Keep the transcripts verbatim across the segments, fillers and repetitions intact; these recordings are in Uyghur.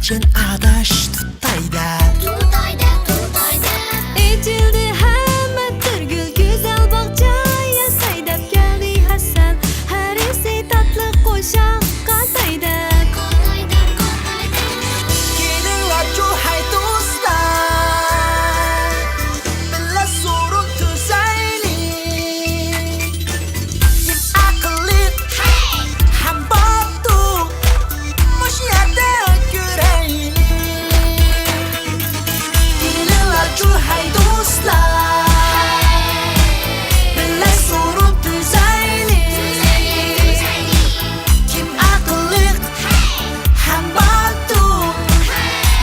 چىن ئاداش تۇتاي دەپ. تۇتاي دەپ، تۇتاي دەپ. ئېچىلدى ھەممە بىر گۈل، گۈزەل باغچە ياساي دەپ كەلدى ھەسەن. ھەرىسى تاتلىق قوشاق قاتاي دەپ. قاتاي دەپ، قاتاي دەپ. كېلىڭلارچۇ ھەي دوستلار، بىللە سورۇن تۈزەيلى. كىم ئەقىللىق ھەم باتۇر، مۇشۇ يەردە كۆرەيلى. كېلىڭلارچۇ ھەي دوستلار، بىللە سورۇن تۈزەيلى. كىم ئەقىللىق ھەم باتۇر،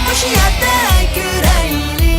مۇشۇ يەردە كۆرەيلى.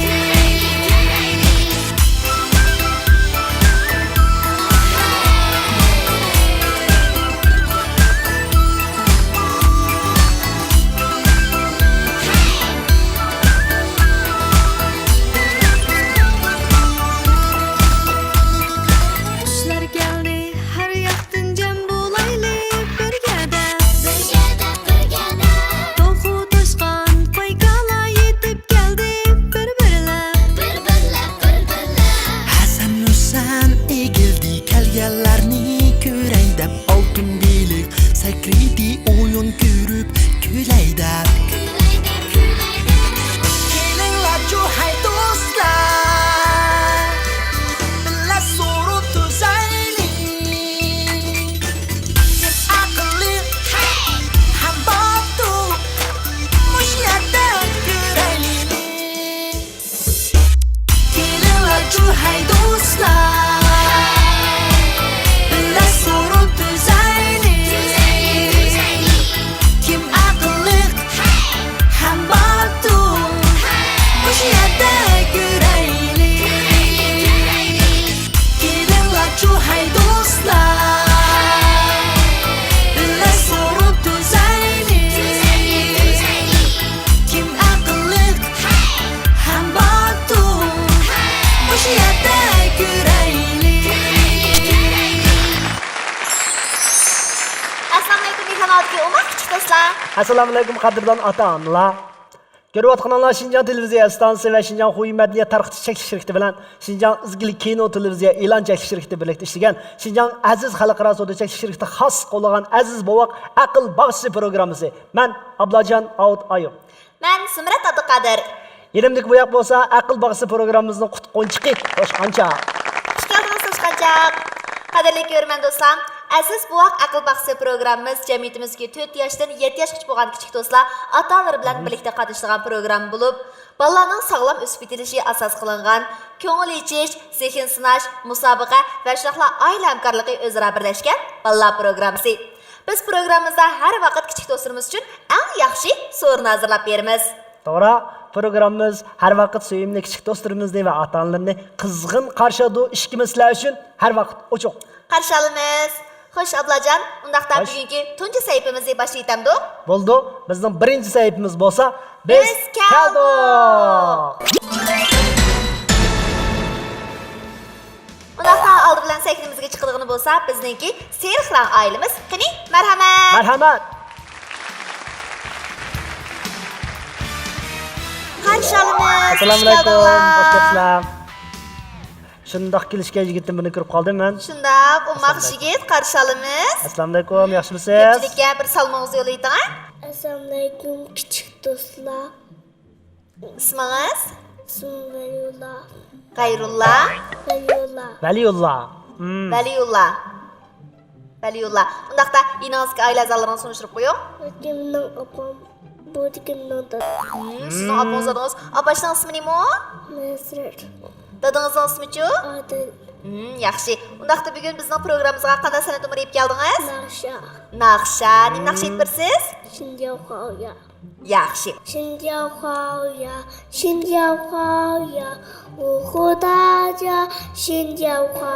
قۇشلار كەلدى، ھەر ياقتىن جەم بولايلى بىرگە دەپ. بىرگە دەپ، بىرگە دەپ. توخۇ توشقان، قوي كالا يېتىپ كەلدى بىر-بىرلەپ. بىر-بىرلەپ، بىر-بىرلەپ. ھەسەن-ھۈسەن ئېگىلدى، كەلگەنلەرنى كۆرەي دەپ. ئالتۇن بېلىق سەكرىدى، ئويۇن كۆرۈپ كۈلەي دەپ. كۈلەي دەپ، كۈلەي دەپ. كېلىڭلارچۇ ھەي دوستلار، بىللە سورۇن تۈزەيلى. كىم ئەقىللىق ھەم باتۇر، مۇشۇ يەردە كۆرەيلى. كېلىڭلارچۇ ھەي دوستلار، بىللە سورۇن تۈزەيلى. كىم ئەقىللىق ھەم باتۇر، مۇشۇ يەردە كۆرەيلى. كېلىڭلارچۇ ھەي دوستلار، بىللە سورۇن تۈزەيلى. كىم ئەقىللىق ھەم باتۇر، مۇشۇ يەردە كۆرەيلى. ئەسسالامۇئەلەيكۇم، ئېكران ئالدىدىكى ئوماق كىچىك دوستلار. ئەسسالامۇئەلەيكۇم، قەدىردان ئاتا-ئانىلار. كۆرۈۋاتقىنىڭلار شىنجاڭ تېلېۋىزىيە ئىستانسىسى ۋە شىنجاڭ خۇيى مەدەنىيەت تارقىتىش چەكلىك شىركىتى بىلەن شىنجاڭ ئىزگىلىك كىنو تېلېۋىزىيە ئېلان چەكلىك شىركىتى بىرلىكتە ئىشلىگەن شىنجاڭ ئەزىز خەلقئارا سودا چەكلىك شىركىتى خاس قوللىغان ئەزىز بوۋاق ئەقىل باغچىسى پروگراممىسى. مەن ئابلاجان ئاۋۇت ئايۇپ. مەن زۇمرەت ئابدۇقادىر. يېنىمدىكى بۇياق بولسا ئەقىل باغچىسى پروگراممىمىزنىڭ قۇتقۇنچىقى توشقانچاق. خۇش كەلدىڭىز توشقانچاق. قەدىرلىك كۆرۈرمەن دوستلار، ئەزىز بوۋاق ئەقىل باغچىسى پروگراممىمىز جەمئىيىتىمىزدىكى تۆت ياشتىن يەتتە ياشقىچە بولغان كىچىك دوستلار ئاتا-ئانىلىرى بىلەن بىرلىكتە قاتنىشىدىغان پروگرامما بولۇپ، بالىلارنىڭ ساغلام ئۆسۈپ يېتىلىشى ئاساس قىلىنغان كۆڭۈل ئېچىش، زېھىن سىناش، مۇسابىقە ۋە شۇنداقلا ئائىلە ھەمكارلىقى ئۆزئارا بىرلەشكەن بالىلار پروگراممىسى. بىز پروگراممىمىزدا ھەر ۋاقىت كىچىك دوستلىرىمىز ئۈچۈن ئەڭ ياخشى سورۇننى ھازىرلاپ بېرىمىز. توغرا، پروگراممىمىز ھەر ۋاقىت سۆيۈملۈك كىچىك دوستلىرىمىزنى ۋە ئاتا-ئانىلىرىنى قىزغىن قارشى ئالىدۇ. ئىشىكىمىز سىلەر ئۈچۈن ھەر ۋاقىت ئوچۇق. قارشى ئالىمىز. خوش، ئابلاجان، ئۇنداقتا خوش. بۈگۈنكى تۇنجى سەھىپىمىزنى باشلىۋېتەمدۇق؟ بولىدۇ. بىزنىڭ بىرىنچى سەھىپىمىز بولسا، بىز بىز كەلدۇق. كەلدۇق. ئۇنداقتا ئالدى بىلەن سەھنىمىزگە چىقىدىغىنى بولسا بىزنىڭكى سېرىق رەڭ ئائىلىمىز. قېنى، مەرھەمەت! مەرھەمەت! قارشى ئالىمىز. ئەسسالامۇئەلەيكۇم. خۇش كەلدىڭلار. خوش كەپسىلەر. شۇنداق كېلىشكەن يىگىتتىن بىرنى كۆرۈپ قالدىم مەن. شۇنداق، ئوماق ئەسسالامۇئەلەيكۇم. يىگىت، قارشى ئالىمىز. ئەسسالامۇئەلەيكۇم، ياخشىمۇسىز؟ كۆپچىلىككە بىر سالىمىڭىزنى يوللىۋېتىڭ. ئەسسالامۇئەلەيكۇم، كىچىك دوستلار. ئىسمىڭىز؟ ئىسمىم ۋەلىيۇللا. غەيرۇللا؟ ۋەلىيۇللا. ۋەلىيۇللا. مم. ۋەلىيۇللا. ۋەلىيۇللا. ئۇنداقتا يېنىڭىزدىكى ئائىلە ئەزالىرىڭىزنى تونۇشتۇرۇپ قويۇڭ. بۇ مېنىڭ ئاپام، بۇ مېنىڭ دادام. مم، سىزنىڭ ئاپىڭىز، دادىڭىز. ئاپاشنىڭ ئىسمى نېمە؟ نەزرەت. دادىڭىزنىڭ ئىسمىچۇ؟ ئادىل. مم، ياخشى. ئۇنداقتا بۈگۈن بىزنىڭ پروگراممىمىزغا قانداق سەنئەت نومۇرى ئېلىپ كەلدىڭىز؟ ناخشا. ناخشا. نېمە ناخشا ئېيتىپ بېرىسىز؟ شىنجاۋ خاۋيا. ياخشى. 新疆花，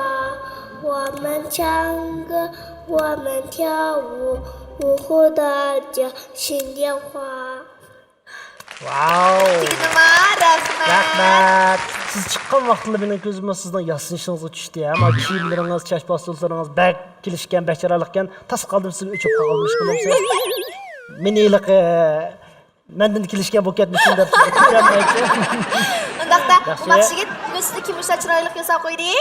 我们唱歌，我们跳舞，五湖大家新疆花。 ۋاۋ. جىگىتىما، رەھمەت. رەھمەت. سىز چىققان ۋاقتىلا مېنىڭ كۆزۈم سىزنىڭ ياسىنىشىڭىزغا چۈشتى. ھەم كىيىملىرىڭىز، چاچ پاستېللىرىڭىز بەك كېلىشكەن، بەك چىرايلىقكەن. تاس قالدىم سىزگە ئۆچۈپ قالغان ئىش قىلىمسىز. مېنى ھېلىقى مەندىن كېلىشكەن بۇ كەتمىشىم دەپ. ئۇنداقتا، ياخشى. ئۇماق يىگىت، بۈگۈن سىزنى كىم مۇشۇنداق چىرايلىق ياساپ قويدى؟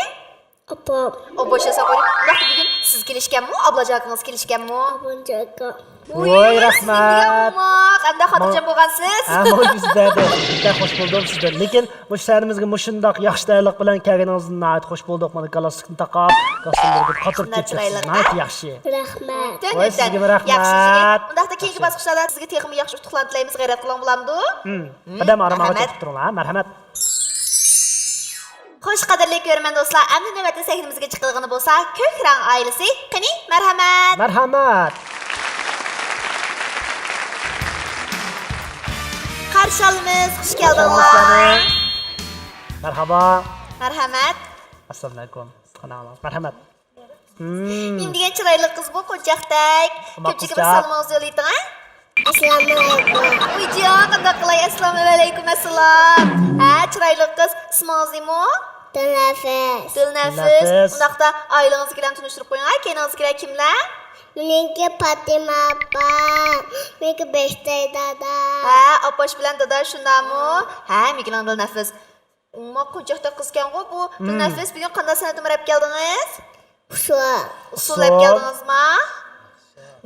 ئاپام. ئوبوش ياساپ قويدى. ئۇنداقتا، بۈگۈن سىز كېلىشكەنمۇ، ئابلاجان ئاكىڭىز كېلىشكەنمۇ؟ ئابلاجان ئاكا. ۋوي، رەھمەت. ئەمدى خاتىرجەم بولغانسىز. ھە، ماڭا يۈز بەردى. بەك خوش بولدۇم سىزدىن. لېكىن مۇشۇ شەھىرىمىزگە مۇشۇنداق ياخشى تەييارلىق بىلەن كەلگىنىڭىزدىن ناھايىتى خوش بولدۇق. مانا، گالستۇكنى تاقاپ، گالستۇكنى بىر قاتۇرۇپ كەتتىڭىز. ناھايىتى ياخشى. رەھمەت. ۋاي، سىزگىمۇ رەھمەت. ياخشى، ياخشى. ئۇنداقتا كېيىنكى باسقۇچلاردا سىزگە تېخىمۇ ياخشى ئۇتۇقلارنى تىلەيمىز. غەيرەت قىلىڭ، بولامدۇ؟ ھىم. بىردەم ئارام ئالغاچ ئولتۇرۇڭلار، ھە؟ مەرھەمەت. خوش، قەدىرلىك كۆرۈرمەن دوستلار، ئەمدى نۆۋەتتە سەھنىمىزگە چىقىدىغىنى بولسا كۆك رەڭ ئائىلىسى. قېنى، مەرھەمەت. مەرھەمەت. قارشى ئالىمىز، خۇش كەلدىڭلار. مەرھابا. مەرھەمەت. ئەسسالامۇئەلەيكۇم. مەرھەمەت. نېمە دېگەن چىرايلىق قىز بۇ، قونچاقتەك. كۆپچىلىككە بىر سالىمىڭىزنى يوللاۋېتىڭ، ھە؟ ئەسسالامۇئەلەيكۇم. ئۇيجان، قانداق قىلاي؟ ئەسسالامۇئەلەيكۇم، ئەسسالام. ھە، چىرايلىق قىز، ئىسمىڭىز نېمە؟ دىلنەفىس. دىلنەفىس. دىلنەفىس. ئۇنداقتا ئائىلىڭىزدىكىلەرنى تونۇشتۇرۇپ قويۇڭ، ھە؟ كەينىڭىزدىكىلەر كىملەر؟ مېنىڭكى پاتىمە ئاپا، مېنىڭكى بەشتەي دادا. ھە، ئاپاش بىلەن دادا شۇنداقمۇ؟ ھە، مېنىڭكىنىڭ دىلنەفىس. ئۇماق قونچاقتەك قىزكەنغۇ بۇ. دىلنەفىس، بۈگۈن قانداق سەنئەتنى ئەپ كەلدىڭىز؟ ئۇسسۇل. ئۇسسۇل ئەپ كەلدىڭىزما؟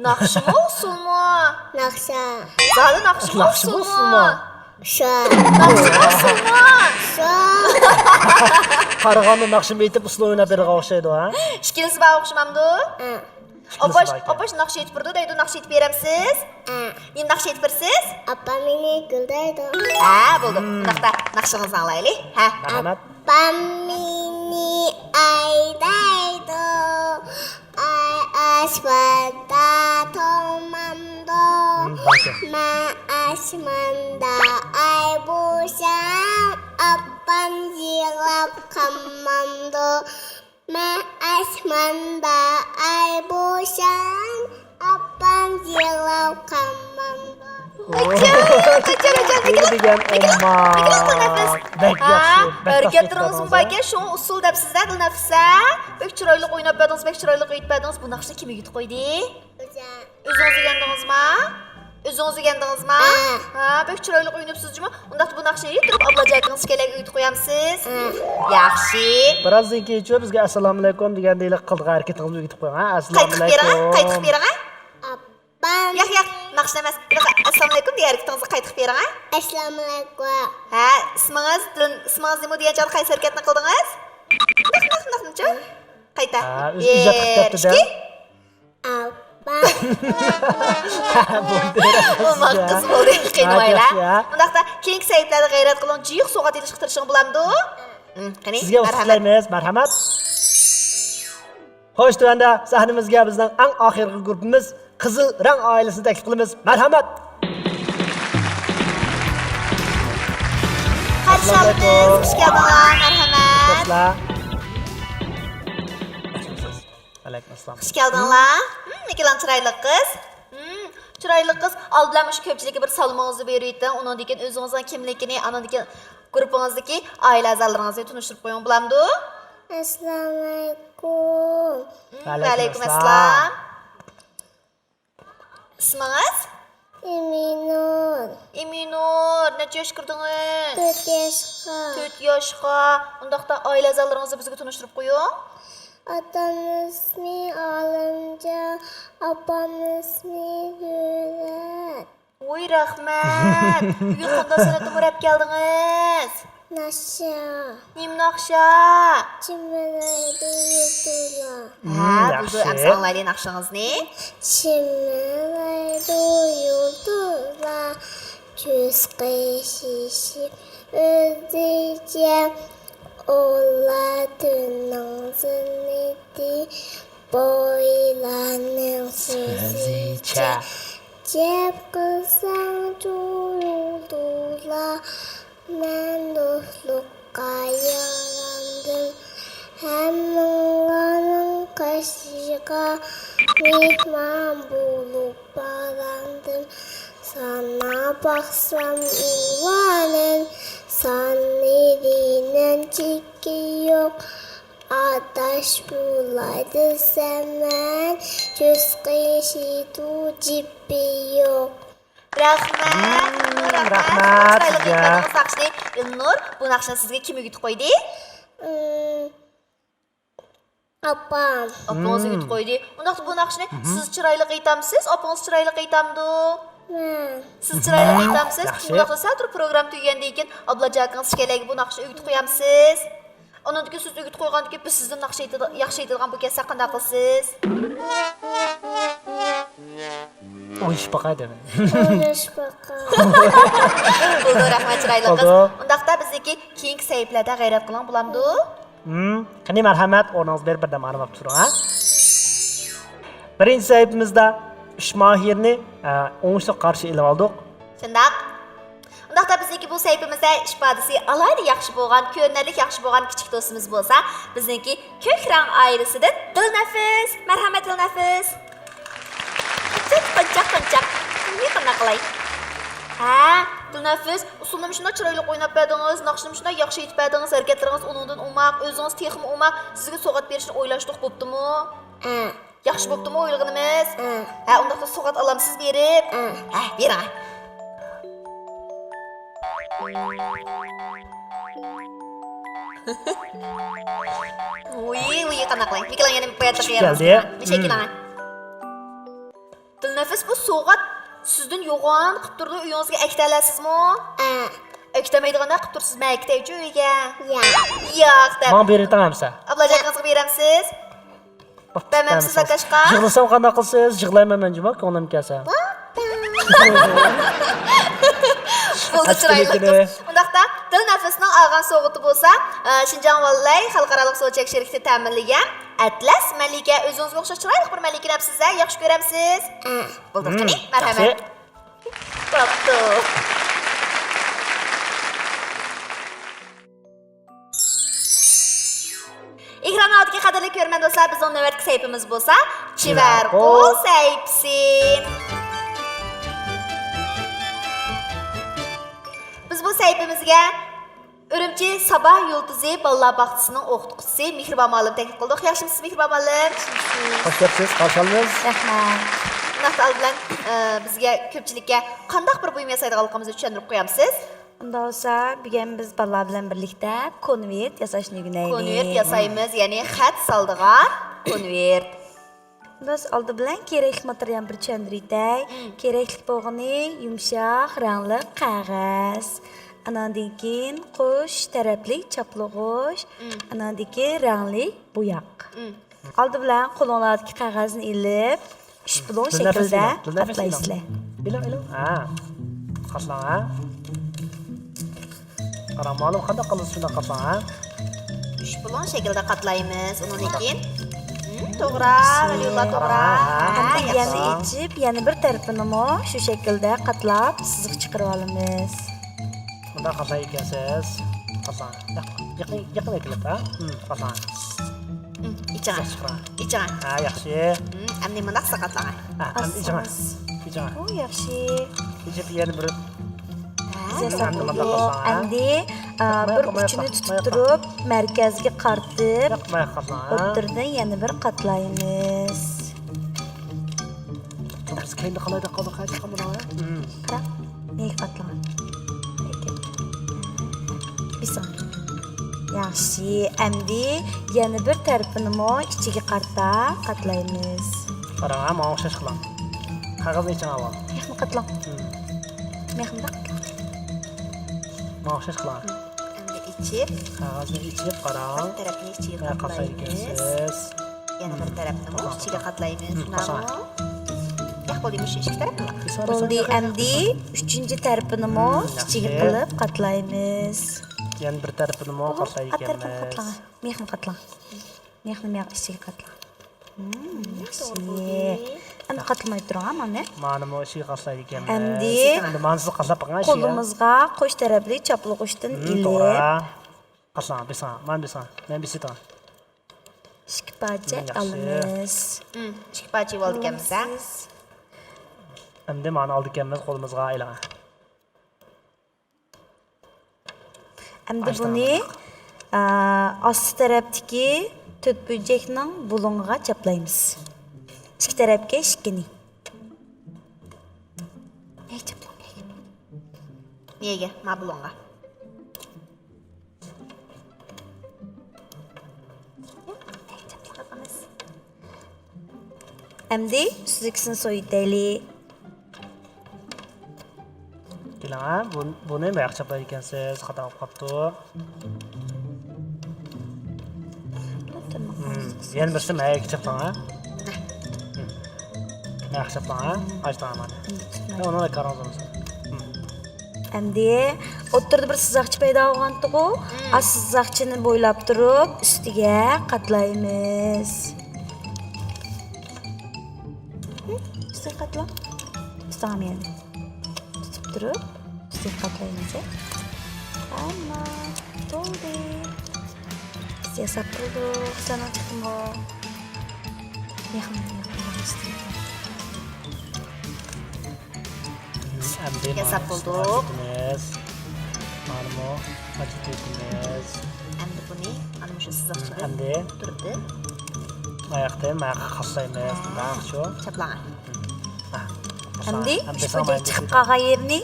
ناخشىمۇ، ئۇسسۇلمۇ؟ ناخشا. زادى ناخشىمۇ، ئۇسسۇلمۇ؟ ئۇسسۇل. ناخشىمۇ، ئۇسسۇلمۇ؟ ئۇسسۇل. قارىغاندا ناخشىمۇ ئېيتىپ، ئۇسسۇل ئويناپ بېرىدىغان ئوخشايدۇ، ھە؟ ئىككىلىسى بار ئوخشىمامدۇ؟ ھە. ئاپاش، ئاپاش ناخشا ئېيتىپ بېرىدۇ دەيدۇ، ناخشا ئېيتىپ بېرەمسىز؟ ھە. نېمە ناخشا ئېيتىپ بېرىسىز؟ ئاپام مېنى گۈلدەيدۇ. ھە، بولدى. ئۇنداقتا ناخشىڭىزنى ئاڭلايلى. ھە. مەرھەمەت. ئاپام مېنى ئايدايدۇ، ئاي ئاسماندا تومامدۇ. مەن ئاسماندا ئاي بولسام، ئاپام يىغلاپ قالمامدۇ. مەن ئاسماندا ئاي بولسام، ئاپام يىغلاپ قالمامدۇ. ئاجايىپ، ئاجايىپ، ئاجايىپ. نېمە دېگەن ئوماق. بەك ياخشى، بەك ياخشى. ھەرىكەتلىرىڭىزمۇ باركەن، شۇڭا ئۇسسۇل دەپسىز-دە، دىلنەپىس. بەك چىرايلىق ئويناپ بەردىڭىز، بەك چىرايلىق ئېيتىپ بەردىڭىز. بۇ ناخشىنى كىم ئۆگىتىپ قويدى؟ ئۆزىڭىز ئۆگەندىڭىزما؟ ئۆزىڭىز ئۆگەندىڭىزما؟ ھە. ھە، بەك چىرايلىق ئويناپسىز جۇمۇ. ئۇنداقتا بۇ ناخشىنى ئېيتىپ تۇرۇپ، ئابلاجان ئاكىڭىز ئىككىيلەنگە ئۆگىتىپ قويامسىز؟ ھە. ياخشى. بىرازدىن كېيىنچۇ بىزگە ئەسسالامۇئەلەيكۇم دېگەندەكلا قىلىدىغان ھەرىكىتىڭىزنى ئۆگىتىپ قويۇڭ، ھە؟ قايتىقىپ بېرىڭە، ئەسسالامۇئەلەيكۇم. قايتىقىپ بېرىڭە. ئاپام. ياق، ياق، ناخشا ئەمەس. ئەسسالامۇئەلەيكۇم دېگەن ھەرىكىتىڭىزنى قايتىقىپ بېرىڭە. ئەسسالامۇئەلەيكۇم. ھە، ئىسمىڭىز، دىل-، ئىسمىڭىز نېمە دېگەن چاغدا قايسى ھەرىكەتنى قىلدىڭىز؟ نىق، نىق، نىقنىچۇ؟ قايتا. ھە، ئۆزى ئىجاد قىلىپ بېرىپتۇ-دە. بىر، ئىككى. ئاپا. بولدى. ئوماق قىز بولدى. قېنى ھە، ياخشى، ھە. ئۇنداقتا كېيىنكى سەھىپىلەردە غەيرەت قىلىڭ، جىق سوغات ئېلىشقا تىرىشىڭ، بولامدۇ؟ ھە. قېنى، سىزگە ئۇتۇق تىلەيمىز، مەرھەمەت. خوش، تۆۋەندە سەھنىمىزگە بىزنىڭ ئەڭ ئاخىرقى گۇرۇپپىمىز قىزىل رەڭ ئائىلىسىنى تەكلىپ قىلىمىز. مەرھەمەت. قارشى ئالىمىز، خۇش كەلدىڭلار، مەرھەمەت. خوشلار. ئەلەيكۇم ئەسسالام. خۇش كەلدىڭلار. ھىم، نېكىلان چىرايلىق قىز. ھىم، چىرايلىق قىز. ئالدى بىلەن مۇشۇ كۆپچىلىككە بىر سالىمىڭىزنى بېرىۋېتىڭ. ئۇنىڭدىن كېيىن ئۆزىڭىزنىڭ كىملىكىنى، ئانىڭدىن كېيىن گۇرۇپپىڭىزدىكى ئائىلە ئەزالىرىڭىزنى تونۇشتۇرۇپ قويۇڭ، بولامدۇ؟ ئەسسالامۇئەلەيكۇم. ھىم، ۋەئەلەيكۇم ئەسسالام. ئىسمىڭىز؟ ئىمىنۇر. ئىمىنۇر، نەچچە ياشقا كىردىڭىز؟ تۆت ياشقا. تۆت ياشقا. ئۇنداقتا ئائىلە ئەزالىرىڭىزنى بىزگە تونۇشتۇرۇپ قويۇڭ. ئاتامنىڭ ئىسمى ئالىمجان، ئاپامنىڭ ئىسمى زۆھرەت. ۋوي، رەھمەت. بۈگۈن قانداق سەنئەتنى ئەپ كەلدىڭىز؟ ناخشا. نېمە ناخشا؟ جىمىرلايدۇ يۇلتۇزلار. ھە، ھىم، بولدى، ياخشى. ئەمسە ئاڭلايلى ناخشىڭىزنى. جىمىرلايدۇ يۇلتۇزلار، كۆز قىيىشىپ ئۆزىچە، ئۇلار تۈننىڭ زىننىتى، بوۋايلارنىڭ سۆزىچە. سۆزىچە. گەپ قىلساڭچۇ يۇلتۇزلار، مەن دوستلۇققا ياراندىم، ھەممىڭلارنىڭ قېشىغا مېھمان بولۇپ باراندىم. ساناپ باقسام ئۇلارنىڭ سانلىرىنىڭ چېكى يوق. ئاداش بولاي دېسەم مەن، كۆز قېشىدۇ جىپى يوق. رەھمەت، ئىلنۇر، رەھمەت. رەھمەت چىرايلىق سىزگە. ئېيتىپ بەردىڭىز ناخشىنى. ئىلنۇر، بۇ ناخشىنى سىزگە كىم ئۆگىتىپ قويدى؟ ئاپام. ئاپىڭىز ئۆگىتىپ قويدى. ئۇنداقتا بۇ ناخشىنى سىز چىرايلىق ئېيتامسىز، ئاپىڭىز چىرايلىق ئېيتامدۇ؟ مەن. سىز چىرايلىق ئېيتامسىز. ياخشى. ئۇنداقتا سەل تۇرۇپ پروگرامما تۈگىگەندىن كېيىن ئابلاجان ئاكىڭىز چۈشكەنلەرگە بۇ ناخشىنى ئۆگىتىپ قويامسىز؟ ئۇنىڭدىن كېيىن سىز ئۆگىتىپ قويغاندىن كېيىن بىز سىزدىن ناخشا ئېيتىدۇ-، ياخشى ئېيتىدىغان بولۇپ كەتسەك قانداق قىلىسىز؟ ئويلىشىپ باقاي دەيمەن. ئويلىشىپ باقاي. بولدى، رەھمەت، چىرايلىق قىز. بولدى. ئۇنداقتا بىزنىڭكى كېيىنكى سەھىپىلەردە غەيرەت قىلىڭ، بولامدۇ؟ ھىم، قېنى، مەرھەمەت، ئورنىڭىزغا بېرىپ بىردەم ئارام ئاپ تۇرۇڭ، ھە؟ بىرىنچى سەھىپىمىزدە ئۈچ ماھىرنى، ئە، ئوڭۇشلۇق قارشى ئېلىۋالدۇق. شۇنداق. ئۇنداقتا بىزنىڭكى بۇ سەھىپىمىزدە ئىپادىسى ئالاھىدە ياخشى بولغان، كۆرۈنەرلىك ياخشى بولغان كىچىك دوستىمىز بولسا، بىزنىڭكى كۆك رەڭ ئائىلىسىدىن دىلنەپىس. مەرھەمەت، دىلنەپىس. قونچاق، قونچاق، قونچاق. نېمە قانداق قىلاي؟ ھە، دىلنەپىس، ئۇسسۇلنىمۇ شۇنداق چىرايلىق ئويناپ بەردىڭىز، ناخشىنىمۇ شۇنداق ياخشى ئېيتىپ بەردىڭىز، ھەرىكەتلىرىڭىز ئۇنىڭدىن ئوماق، ئۆزىڭىز تېخىمۇ ئوماق، سىزگە سوۋغات بېرىشنى ئويلاشتۇق، بوپتىمۇ؟ ھە. ياخشى بوپتۇمۇ ئويلىغىنىمىز؟ ھە. ھە، ئۇنداقتا سوۋغات ئالامسىز بېرىپ؟ ھە. ھە، بېرىڭ. ۋۇي، ۋۇي، قانداق قىلاي؟ مىكىلان يەنە باياتلىق كەلدى. مىشەي كېلىڭ. دىلنەپىس، بۇ سوۋغات سىزدىن يوغان قىپ تۇرىدۇ، ئۆيىڭىزگە ئەكېتەلەيسىزمۇ؟ ھە. ئەكېتەلمەيدىغاندا قىپ تۇرسىز، مەن ئەكېتەيچۇ ئۆيگە. ياق. ياق دەپ. ماڭا بېرىۋېتىڭ ئەمسە. ئابلاجان ئاكىڭىزغا بېرەمسىز؟ بەرمەمسىز ئاكاشقا؟ يىغلىسام قانداق قىلىسىز؟ يىغلايمەن مەن جۇمۇ، كۆڭلۈم كەلسە. بولدى، چىرايلىق قىز. ئۇنداقتا دىلنەپىسنىڭ ئالغان سوۋغىتى بولسا، ئە، شىنجاڭ ۋاللەي خەلقئارالىق سودا چەك شىركىتى تەمىنلىگەن ئەتلەس مەلىكە. ئۆزىڭىزگە ئوخشاش چىرايلىق بىر مەلىكىنى ئەپسىز-ھە، ياخشى كۆرەمسىز؟ بولدى، قېنى، مەرھەمەت. بوپتۇ. ئېكران ئالدىدىكى قەدىرلىك كۆرۈرمەن دوستلار، بىزنىڭ نۆۋەتتىكى سەھىپىمىز بولسا چىۋەرقۇل سەھىپىسى. بىز بۇ سەھىپىمىزگە ئۈرۈمچى سابا يۇلتۇزى بالىلار باغچىسىنىڭ ئوقۇتقۇچىسى مېھرىبان مۇئەللىمنى تەكلىپ قىلدۇق. ياخشىمۇسىز مېھرىبان مۇئەللىم؟ خوش كەپسىز، قارشى ئالىمىز. رەھمەت. بۇنداقتا ئالدى بىلەن، ئە، بىزگە كۆپچىلىككە قانداق بىر بۇيۇم ياسايدىغانلىقىمىزنى چۈشەندۈرۈپ قويامسىز؟ ئۇنداق بولسا، بۈگۈن بىز بالىلار بىلەن بىرلىكتە كونۋېرت ياساشنى ئۆگىنەيلى. كونۋېرت ياسايمىز، يەنى خەت سالىدىغان كونۋېرت. بىز ئالدى بىلەن كېرەكلىك ماتېرىيالنى بىر چۈشەندۈرۈۋېتەي. مم. كېرەكلىك بولغىنى يۇمشاق رەڭلىك قەغەز. ئاناندىن كېيىن قوش تەرەپلىك چاپلىغۇچ. مم. ئاناندىن كېيىن رەڭلىك بوياق. مم. ئالدى بىلەن قولۇڭلاردىكى قەغەزنى ئېلىپ، ئۈچ بۇلۇڭ شەكىلدە قاتلايسىلەر. ئېلىڭ، ئېلىڭ. ھە. قاتلاڭ، ھە. قاراڭ، مۇئەللىم، قانداق قىلىسىز شۇنداق قاتلاڭ، ھە. ئۈچ بۇلۇڭ شەكىلدە قاتلايمىز. ئۇنىڭدىن كېيىن، ھىم، توغرا، ۋەلىيۇللا، توغرا. ھە، يەنە ئېچىپ، يەنە بىر تەرىپىنىمۇ شۇ شەكىلدە قاتلاپ، سىزىق چىقىرىۋالىمىز. مۇنداق قاتلايدىكەنسىز. قاتلاڭ. يېقىن، يېقىن ئەكېلىپ، ھە؟ ھىم، قاتلاڭ. ھىم، ئېچىڭ. ئېچىڭ. ھە، ياخشى. ھىم، ئەمدى مۇنداق سىزىق قاتلاڭ. ھە، ئەمدى ئېچىڭ. ئېچىڭ. ئۇ ياخشى. ئېچىپ يەنە بىر. ھە، ياساپ ئەمدى مۇنداق قاتلاڭ، ھە؟ ئەمدى، ئا، بىر ئۇچىنى تۇتۇپ تۇرۇپ، مەركەزگە قارىتىپ، ئوتتۇرىدىن يەنە بىر قاتلايمىز. بىز كەينىدە قالايدۇ، قالدۇق، ھە، چىققان بۇلار، ھە؟ قارا، نېگە قاتلىغان؟ بېسىڭ. ياخشى، ئەمدى يەنە بىر تەرىپىنىمۇ ئىچىگە قارىتا قاتلايمىز. قاراڭ، ھە، ماڭا ئوخشاش قىلىڭ. قەغەزنى ئېچىڭ ئاۋۋال. مېخنى قاتلاڭ. مېخنى قاتلاڭ. ماڭا ئوخشاش قىلىڭ. ئەمدى ئېچىپ، قەغەزنى ئېچىپ قاراڭ. بىر تەرەپنى ئىچىگە قاتلايمىز. يەنە بىر تەرەپنىمۇ ئىچىگە قاتلايمىز. شۇنداقمۇ؟ ياق، بولدى، مۇشۇ ئىككى تەرەپنىمۇ؟ بولدى، ئەمدى ئۈچىنچى تەرىپىنىمۇ ئىچىگە قىلىپ قاتلايمىز. يەنە بىر تەرىپىنىمۇ قاتلايدىكەنمىز. مېخنى قاتلاڭ. مېخنى مېخى ئىچىگە قاتلاڭ. ياخشى. ئەمدى قاتلىماي تۇرۇڭ، ھە، مانا. مانىمۇ ئىچىگە قاتلايدىكەنمىز. ئەمدى ئەمدى مانىسىنى قاتلاپ بېقىڭ، ئىچىگە. قولىمىزغا قوش تەرەپلىك چاپلىغۇچتىن ئېلىپ. توغرا. قاتلاڭ، بېسىڭ، مانا بېسىڭ. مەن بېسىۋېتىڭ. ئىككى پارچە ئالىمىز. ئىككى پارچە ئېلىۋالدىكەنمىز، ھە؟ ئەمدى مانى ئالدىكەنمىز، قولىمىزغا ئېلىڭ. ئەمدى بۇنى، ئا، ئاستى تەرەپتىكى تۆت بۇرجەكنىڭ بۇلۇڭىغا چاپلايمىز. ئىككى تەرەپكە ئىككىنى. ھەي، چاپلاڭ. نېگە؟ ما بۇلۇڭغا. ئەمدى ئۈستىدىكىسىنى سويۇۋېتەيلى. كېلىڭ، ھە، بۇ-، بۇنى مەيەق چاپلايدىكەنسىز، خاتا بولۇپ قاپتۇ. مم، يەنە بىرسى مەيەك چاپلاڭ، ھە. مم. مەيەق چاپلاڭ، ھە. ئاچتىڭ مانا. مم. ھە، ئۇنىڭ كارىڭىز بولمىسۇن. مم. ئەمدى ئوتتۇرىدا بىر سىزىقچە پەيدا بولغانتىغۇ. مم. ئاشۇ سىزىقچىنى بويلاپ تۇرۇپ، ئۈستىگە قاتلايمىز. ئۈستىگە قاتلاڭ. ئۈستىگە مەن تۇتۇپ تۇرۇپ، ئۈستىگە قاتلايمىز. ئەمما بولدى. بىز ياساپ بولدۇق. سەنىڭ چىقتىمۇ؟ يېقىن، يېقىن، يېقىن. ئەمدى ياساپ مانا بولدۇق. ئاچىتىمىز. مانىمۇ ئاچىتىمىز. ئەمدى بۇنى، ئەمدى مۇشۇ سىزىقچىدىن ئەمدى تۇردى. ئاياقتىن ماياققا قاسلايمىز. ھە. ماياقچۇ. چاپلاڭ. ھە. ئەمدى ئەمدى شۇ ساڭا چىقىپ قالغان يېرىنى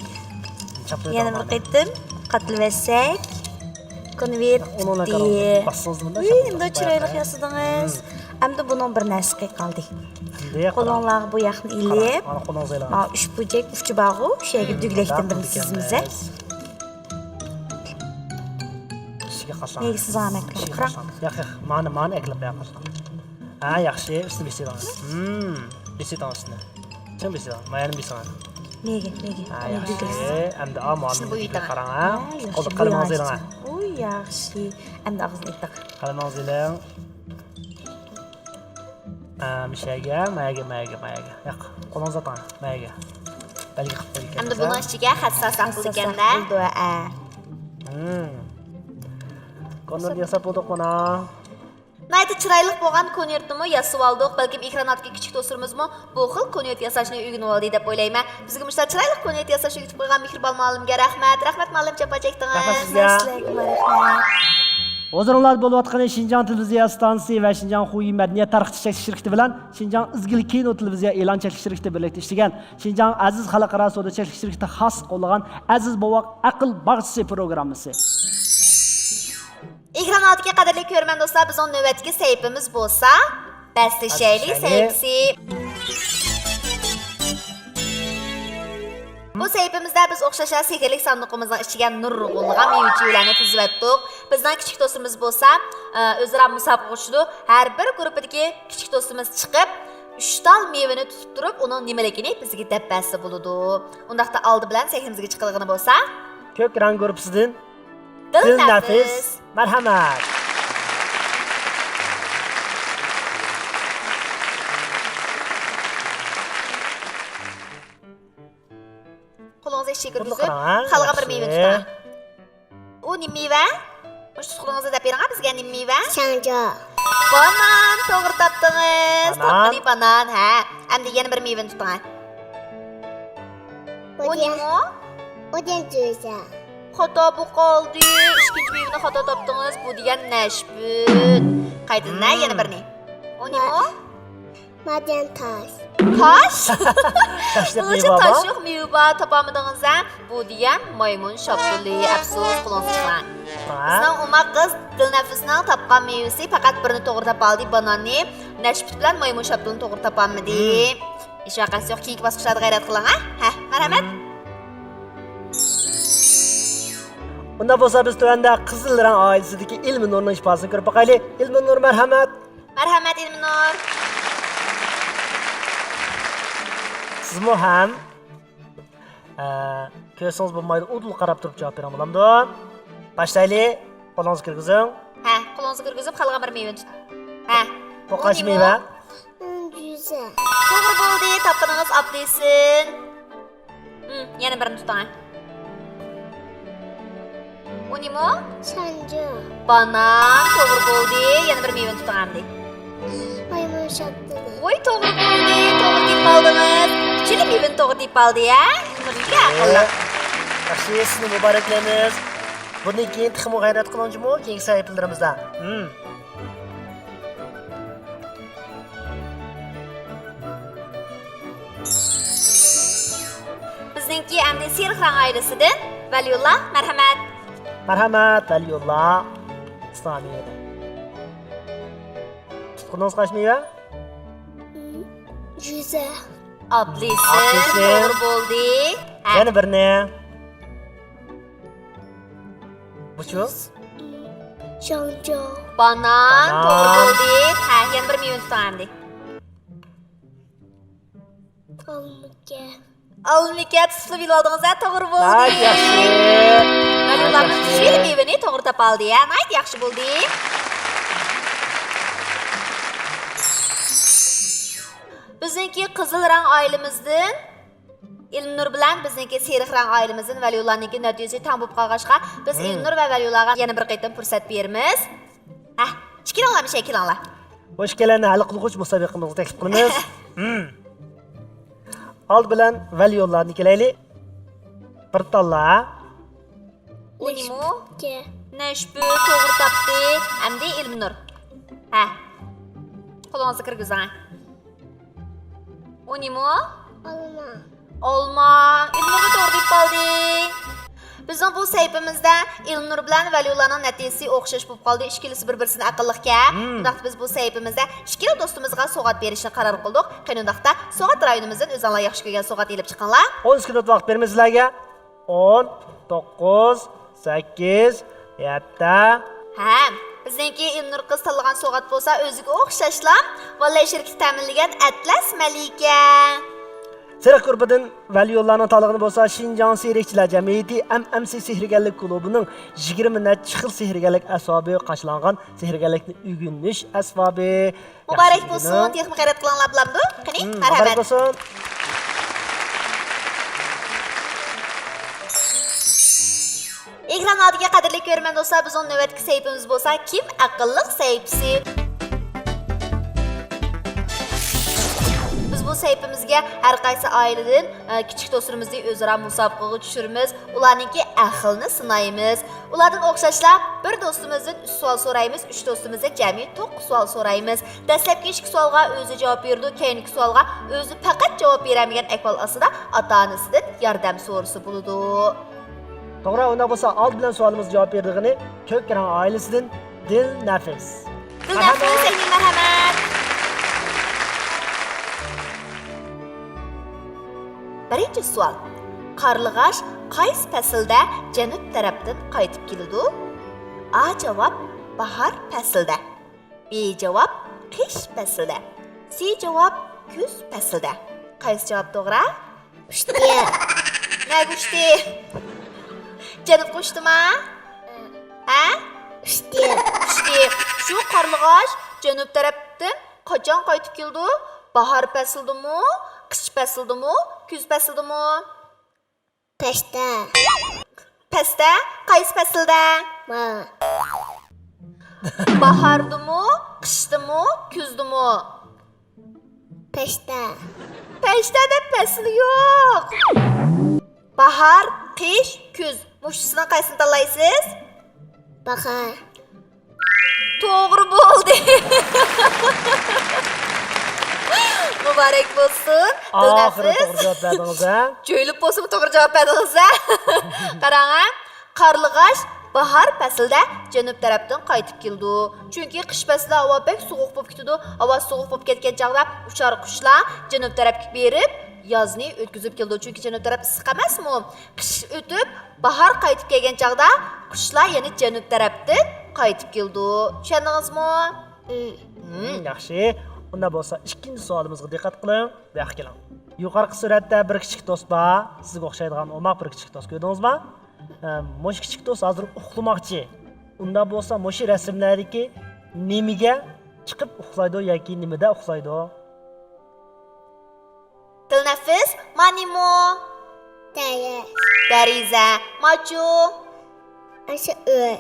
چاپلايدۇ يەنە بىر قېتىم قاتلىۋەتسەك. كونۋېرت. ئۇنىڭ دېگەن باسسىڭىز بۇندا ئۇي، نېمىدەك چىرايلىق ياسىدىڭىز. مم. ئەمدى بۇنىڭ بىر نەرسە قالدى. ئەمدى قولۇڭلارغا بۇ ياقنى ئېلىپ، مانا قولىڭىزغا ئېلىڭ. مانا ئۈچ بۇرجەك ئۇچى بارغۇ، شۇ يەرگە دۈگىلەكتىن بىرنى سىزىمىز. ئۈستىگە قاساڭ. نېگە سىزىڭ ئەكلەپ قاراڭ. ياق، ياق، مانا، مانا ئەكلەپ قويۇڭ. ھە، ياخشى، ئۈستىنى بېسىۋېلىڭ. ھىم، بېسىۋېتىڭ ئۈستىنى. چىڭ بېسىۋېلىڭ، مايانى بېسىۋېلىڭ. نېگە، نېگە؟ ھە، ياخشى. ئەمدى ئا، مۇئەللىم بېسىۋېتىڭ. قاراڭ، ھە. قولدا قەلىمىڭىزنى ئېلىڭ. ئۇي، ياخشى. ئەمدى ئاغزىنى ئېيتىڭ. قەلىمىڭىزنى ئېلىڭ. ئە، مۇشەگە، مەگە، مەگە، مەگە. ياق، قولىڭىزنى ئاتىڭ، مەگە. بەلگە قىلىپ قويىدىكەن. ئەمدى بۇنىڭ ئىچىگە خەت ساساق بولىدىكەن-دە. بولىدۇ، ئە. ھىم. كونۋېرت ياساپ بولدۇق مانا. ناھايىتى چىرايلىق بولغان كونۋېرتنىمۇ ياسىۋالدۇق. بەلكىم ئېكران ئالدىدىكى كىچىك دوستلىرىمىزمۇ بۇ خىل كونۋېرت ياساشنى ئۆگىنىۋالدى دەپ ئويلايمەن. بىزگە مۇشۇنداق چىرايلىق كونۋېرت ياساشنى ئۆگىتىپ قويغان مېھرىبان مۇئەللىمگە رەھمەت. رەھمەت مۇئەللىم، جاپا چەكتىڭىز. رەھمەت سىزگە. سىلەرگىمۇ رەھمەت. ھۇزۇرۇڭلاردا بولۇۋاتقىنى شىنجاڭ تېلېۋىزىيە ئىستانسىسى ۋە شىنجاڭ خۇيى مەدەنىيەت تارقىتىش چەكلىك شىركىتى بىلەن شىنجاڭ ئىزگىلىك كىنو تېلېۋىزىيە ئېلان چەكلىك شىركىتى بىرلىكتە ئىشلىگەن شىنجاڭ ئەزىز خەلقئارا سودا چەكلىك شىركىتى خاس قوللىغان ئەزىز بوۋاق ئەقىل باغچىسى پروگراممىسى. ئېكران ئالدىدىكى قەدىرلىك كۆرۈرمەن دوستلار، بىزنىڭ نۆۋەتتىكى سەھىپىمىز بولسا بەسلىشەيلى سەھىپىسى. بۇ سەھىپىمىزدە بىز ئوخشاشلا سېھىرلىك ساندۇقىمىزنىڭ ئىچىگە نۇرغۇنلىغان مېۋە-چېۋىلەرنى تىزىۋەتتۇق. بىزنىڭ كىچىك دوستىمىز بولسا، ئە، ئۆزئارا مۇسابىقىگە چۈشىدۇ. ھەر بىر گۇرۇپپىدىكى كىچىك دوستىمىز چىقىپ، ئۈچ تال مېۋىنى تۇتۇپ تۇرۇپ، ئۇنىڭ نېمىلىكىنى بىزگە دەپ بەرسە بولىدۇ. ئۇنداقتا ئالدى بىلەن سەھنىمىزگە چىقىدىغىنى بولسا، كۆك رەڭ گۇرۇپپىسىدىن دىلنەپىس. دىلنەپىس. مەرھەمەت. قولىڭىزنى ئىچىگە كىرگۈزۈپ، قارىغان، قالغان بىر مېۋىنى تۇتۇڭ. ئۇ نېمە مېۋە؟ مۇشۇ قولىڭىزدا دەپ بېرىڭ، بىزگە نېمە مېۋە؟ شاڭجۇ. بانان، توغرا تاپتىڭىز. بانان. تاپقىنى بانان، ھە. ئەمدى يەنە بىر مېۋىنى تۇتۇڭ. ئۇ نېمە؟ ئۇ دېگەن جۈزە. خاتا بولۇپ قالدى. ئىككىنچى مېۋىنى خاتا تاپتىڭىز. بۇ دېگەن نەشپۈت. قايتىدىن، ھە، يەنە بىرنى. ئۇ نېمە؟ مەدەن تاش. تاش؟ تاش دەپ مېۋە بارمۇ؟ تاش يوق، مېۋە بار، تاپالمىدىڭىز ھە؟ بۇ دېگەن مايمۇن شاپتۇلى. ئەپسۇس، قولىڭىزنى چىقىرىڭ. ھە؟ بىزنىڭ ئوماق قىز دىلنەپىسنىڭ تاپقان مېۋىسى پەقەت بىرنى توغرا تاپالدى، باناننى، نەشپۈت بىلەن مايمۇن شاپتۇلىنى توغرا تاپالمىدى. ھېچ ۋەقەسى يوق، كېيىنكى باسقۇچلاردا غەيرەت قىلىڭ ھە؟ ھە، مەرھەمەت. ئۇنداق بولسا بىز تۆۋەندە قىزىل رەڭ ئائىلىسىدىكى ئىلمىنۇرنىڭ ئىپادىسىنى كۆرۈپ باقايلى. ئىلمىنۇر، مەرھەمەت. مەرھەمەت، ئىلمىنۇر. سىزمۇ ھەم، ئە، كۆرسىڭىز بولمايدۇ، ئۇدۇل قاراپ تۇرۇپ جاۋاب بېرىڭ، بولامدۇ؟ باشلايلى. قولىڭىزنى كىرگۈزۈڭ. ھە، قولىڭىزنى كىرگۈزۈپ، قالغان بىر مېۋىنى تۇتۇڭ. ھە. بۇ قايسى مېۋە؟ جۈزە. توغرا بولدى، تاپقىنىڭىز ئاپلىسىن. ھىم، يەنە بىرنى تۇتۇڭ. ئۇ نېمە؟ شانجۇ. بانان، توغرا بولدى. يەنە بىر مېۋىنى تۇتۇڭ ئەمدى. مايمۇن شاپتۇلى. ۋوي، توغرا بولدى. توغرا دېيىپ قالدىڭىز. ئۈچىلا مېۋىنى توغرا دېيىپ قالدى، ھە؟ ئىلمىنۇر بەك ئەقىللىق. ياخشى، سىزنى مۇبارەكلەيمىز. بۇندىن كېيىن تېخىمۇ غەيرەت قىلىڭ جۇمۇ، كېيىنكى سەھىپىلىرىمىزدە. ھىم. بىزنىڭكى ئەمدى سېرىق رەڭ ئائىلىسىدىن ۋەلىيۇللا، مەرھەمەت. مەرھەمەت، ۋەلىيۇللا. ئىسلامىيەت. تۇتقىنىڭىز قايسى مېۋە؟ جۈزە. ئاپېلسىن، ئاپېلسىن. توغرا بولدى. ھە. يەنە بىرنى. بۇچۇ؟ شاڭجاۋ. بانان، بانان. توغرا بولدى. ھە، يەنە بىر مېۋىنى تۇتۇڭ ئەمدى. ئالمىكەن. ئالمىكەن، تۇتۇپلا بىلىۋالدىڭىز ھە، توغرا بولدى. ناھايىتى ياخشى. ۋەلىيۇللا ناھايىتى ياخشى. ئۈچىلا مېۋىنى توغرا تاپالدى ھە، ناھايىتى ياخشى بولدى. بىزنىڭكى قىزىل رەڭ ئائىلىمىزدىن ئىلمىنۇر بىلەن بىزنىڭكى سېرىق رەڭ ئائىلىمىزدىن ۋەلىيۇللانىڭكى نەتىجىسى تەڭ بولۇپ قالغاچقا، بىز مم. ئىلمىنۇر ۋە ۋەلىيۇللاغا يەنە بىر قېتىم پۇرسەت بېرىمىز. ھە، ئىككىلەڭلار مىشە، ئىككىلەڭلار. بۇ ئىككىلەننى ھەل قىلغۇچ مۇسابىقىمىزغا تەكلىپ قىلىمىز. مم. ئالدى بىلەن ۋەلىيۇللادىن كېلەيلى. بىر تاللا. ئۇ نېمە؟ نەشپۈت. نەشپۈت، توغرا تاپتى. ئەمدى ئىلمىنۇر. ھە. قولىڭىزنى كىرگۈزۈڭ. ئۇ نېمە؟ ئالما. ئالما. ئىلمىنۇر توغرا دەپ قالدى. بىزنىڭ بۇ سەھىپىمىزدە ئىلمىنۇر بىلەن ۋەلىيۇللانىڭ نەتىجىسى ئوخشاش بولۇپ قالدى. ئىككىلىسى بىر-بىرسىدىن ئەقىللىقكەن. مم. ئۇنداقتا بىز بۇ سەھىپىمىزدە ئىككىلا دوستىمىزغا سوغات بېرىشنى قارار قىلدۇق. قېنى ئۇنداقتا سوغات رايونىمىزدىن ئۆزۈڭلار ياخشى كۆرگەن سوغات ئېلىپ چىقىڭلار. ئون سېكۇنت ۋاقىت بېرىمىز سىلەرگە. ئون، توققۇز، سەككىز، يەتتە. ھە، بىزنىڭكى ئىلمىنۇر قىز تاللىغان سوغات بولسا ئۆزىگە ئوخشاشلا بالىلار شىركىتى تەمىنلىگەن ئەتلەس مەلىكە. سېرىق گۇرۇپپىدىن ۋەلىيۇللانىڭ تاللىغىنى بولسا شىنجاڭ سېھىرچىلەر جەمئىيىتى ئەم ئەم سى سېھىرگەرلىك كۇلۇبىنىڭ يىگىرمە نەچچە خىل سېھىرگەرلىك ئەسۋابى قاچىلانغان سېھىرگەرلىكنى ئۆگىنىش ئەسۋابى. مۇبارەك بولسۇن، تېخىمۇ خەيرات قىلىڭلار بولامدۇ؟ قېنى، مم، مەرھەمەت. مۇبارەك بولسۇن. ئېكران ئالدىدىكى قەدىرلىك كۆرۈرمەن دوستلار، بىزنىڭ نۆۋەتتىكى سەھىپىمىز بولسا كىم ئەقىللىق سەھىپىسى. بىز بۇ سەھىپىمىزگە ھەر قايسى ئائىلىدىن، ئە، كىچىك دوستلىرىمىزنى ئۆزئارا مۇسابىقىگە چۈشۈرىمىز، ئۇلارنىڭكى ئەقلىنى سىنايمىز. ئۇلاردىن ئوخشاشلا بىر دوستىمىزدىن ئۈچ سوئال سورايمىز، ئۈچ دوستىمىزدىن جەمئىي توققۇز سوئال سورايمىز. دەسلەپكى ئىككى سوئالغا ئۆزى جاۋاب بېرىدۇ، كەينىكى سوئالغا ئۆزى پەقەت جاۋاب بېرەلمىگەن ئەھۋال ئاستىدا ئاتا-ئانىسىدىن ياردەم سورىسا بولىدۇ. توغرا، ئۇنداق بولسا ئالدى بىلەن سوئالىمىزغا جاۋاب بېرىدىغىنى كۆك رەڭ ئائىلىسىدىن دىلنەپىس. دىلنەپىس، مەرھەمەت. ئەڭ مەرھەمەت. بىرىنچى سوئال. قارلىغاچ قايسى پەسىلدە جەنۇب تەرەپتىن قايتىپ كېلىدۇ؟ ئا جاۋاب، باھار پەسلىدە. بى جاۋاب، قىش پەسلىدە. سى جاۋاب، كۈز پەسلىدە. قايسى جاۋاب توغرا؟ ئۇچتى. نەگە ئۇچتى؟ جەنۇبقا ئۇچتىما؟ ھە؟ ئۇچتى. ئۇچتى. شۇ قارلىغاچ جەنۇب تەرەپتىن قاچان قايتىپ كېلىدۇ؟ باھار پەسلىدىمۇ، قىش پەسلىدىمۇ، كۈز پەسلىدىمۇ؟ پەستە. پەستە؟ قايسى پەسىلدە؟ باھار. باھاردىمۇ، قىشتىمۇ، كۈزدىمۇ؟ پەستە. پەستە دەپ پەسىل يوق. باھار، قىش، كۈز. مۇشۇسىنىڭ قايسىنى تاللايسىز؟ باھار. توغرا بولدى. مۇبارەك بولسۇن. ئاخىرى دىلنەپىس. توغرا جاۋاب بەردىڭىز، ھە؟ جۆيلۈپ بولسىمۇ توغرا جاۋاب بەردىڭىز، ھە؟ قاراڭ، ھە؟ قارلىغاچ باھار پەسلىدە جەنۇب تەرەپتىن قايتىپ كېلىدۇ. چۈنكى قىش پەسلىدە ھاۋا بەك سوغۇق بولۇپ كېتىدۇ. ھاۋا سوغۇق بولۇپ كەتكەن چاغدا ئۇچار قۇشلار جەنۇب تەرەپكە بېرىپ، يازنى ئۆتكۈزۈپ كېلىدۇ. چۈنكى جەنۇب تەرەپ ئىسسىق ئەمەسمۇ؟ قىش ئۆتۈپ، باھار قايتىپ كەلگەن چاغدا قۇشلار يەنە جەنۇب تەرەپتىن قايتىپ كېلىدۇ. چۈشەندىڭىزمۇ؟ مم. مم، ياخشى. ئۇنداق بولسا ئىككىنچى سوئالىمىزغا دىققەت قىلىڭ. بۇ ياققا كېلىڭ. يۇقىرىقى سۈرەتتە بىر كىچىك دوست بار. سىزگە ئوخشايدىغان ئوماق بىر كىچىك دوست كۆردىڭىزمۇ؟ ئە، مۇشۇ كىچىك دوست ھازىر ئۇخلىماقچى. ئۇنداق بولسا مۇشۇ رەسىملەردىكى نېمىگە چىقىپ ئۇخلايدۇ ياكى نېمىدە ئۇخلايدۇ؟ دىلنەفىس، ما نېمە؟ دەرەخ. دەرىزە، ماچۇ. ئاشۇ ئۆي.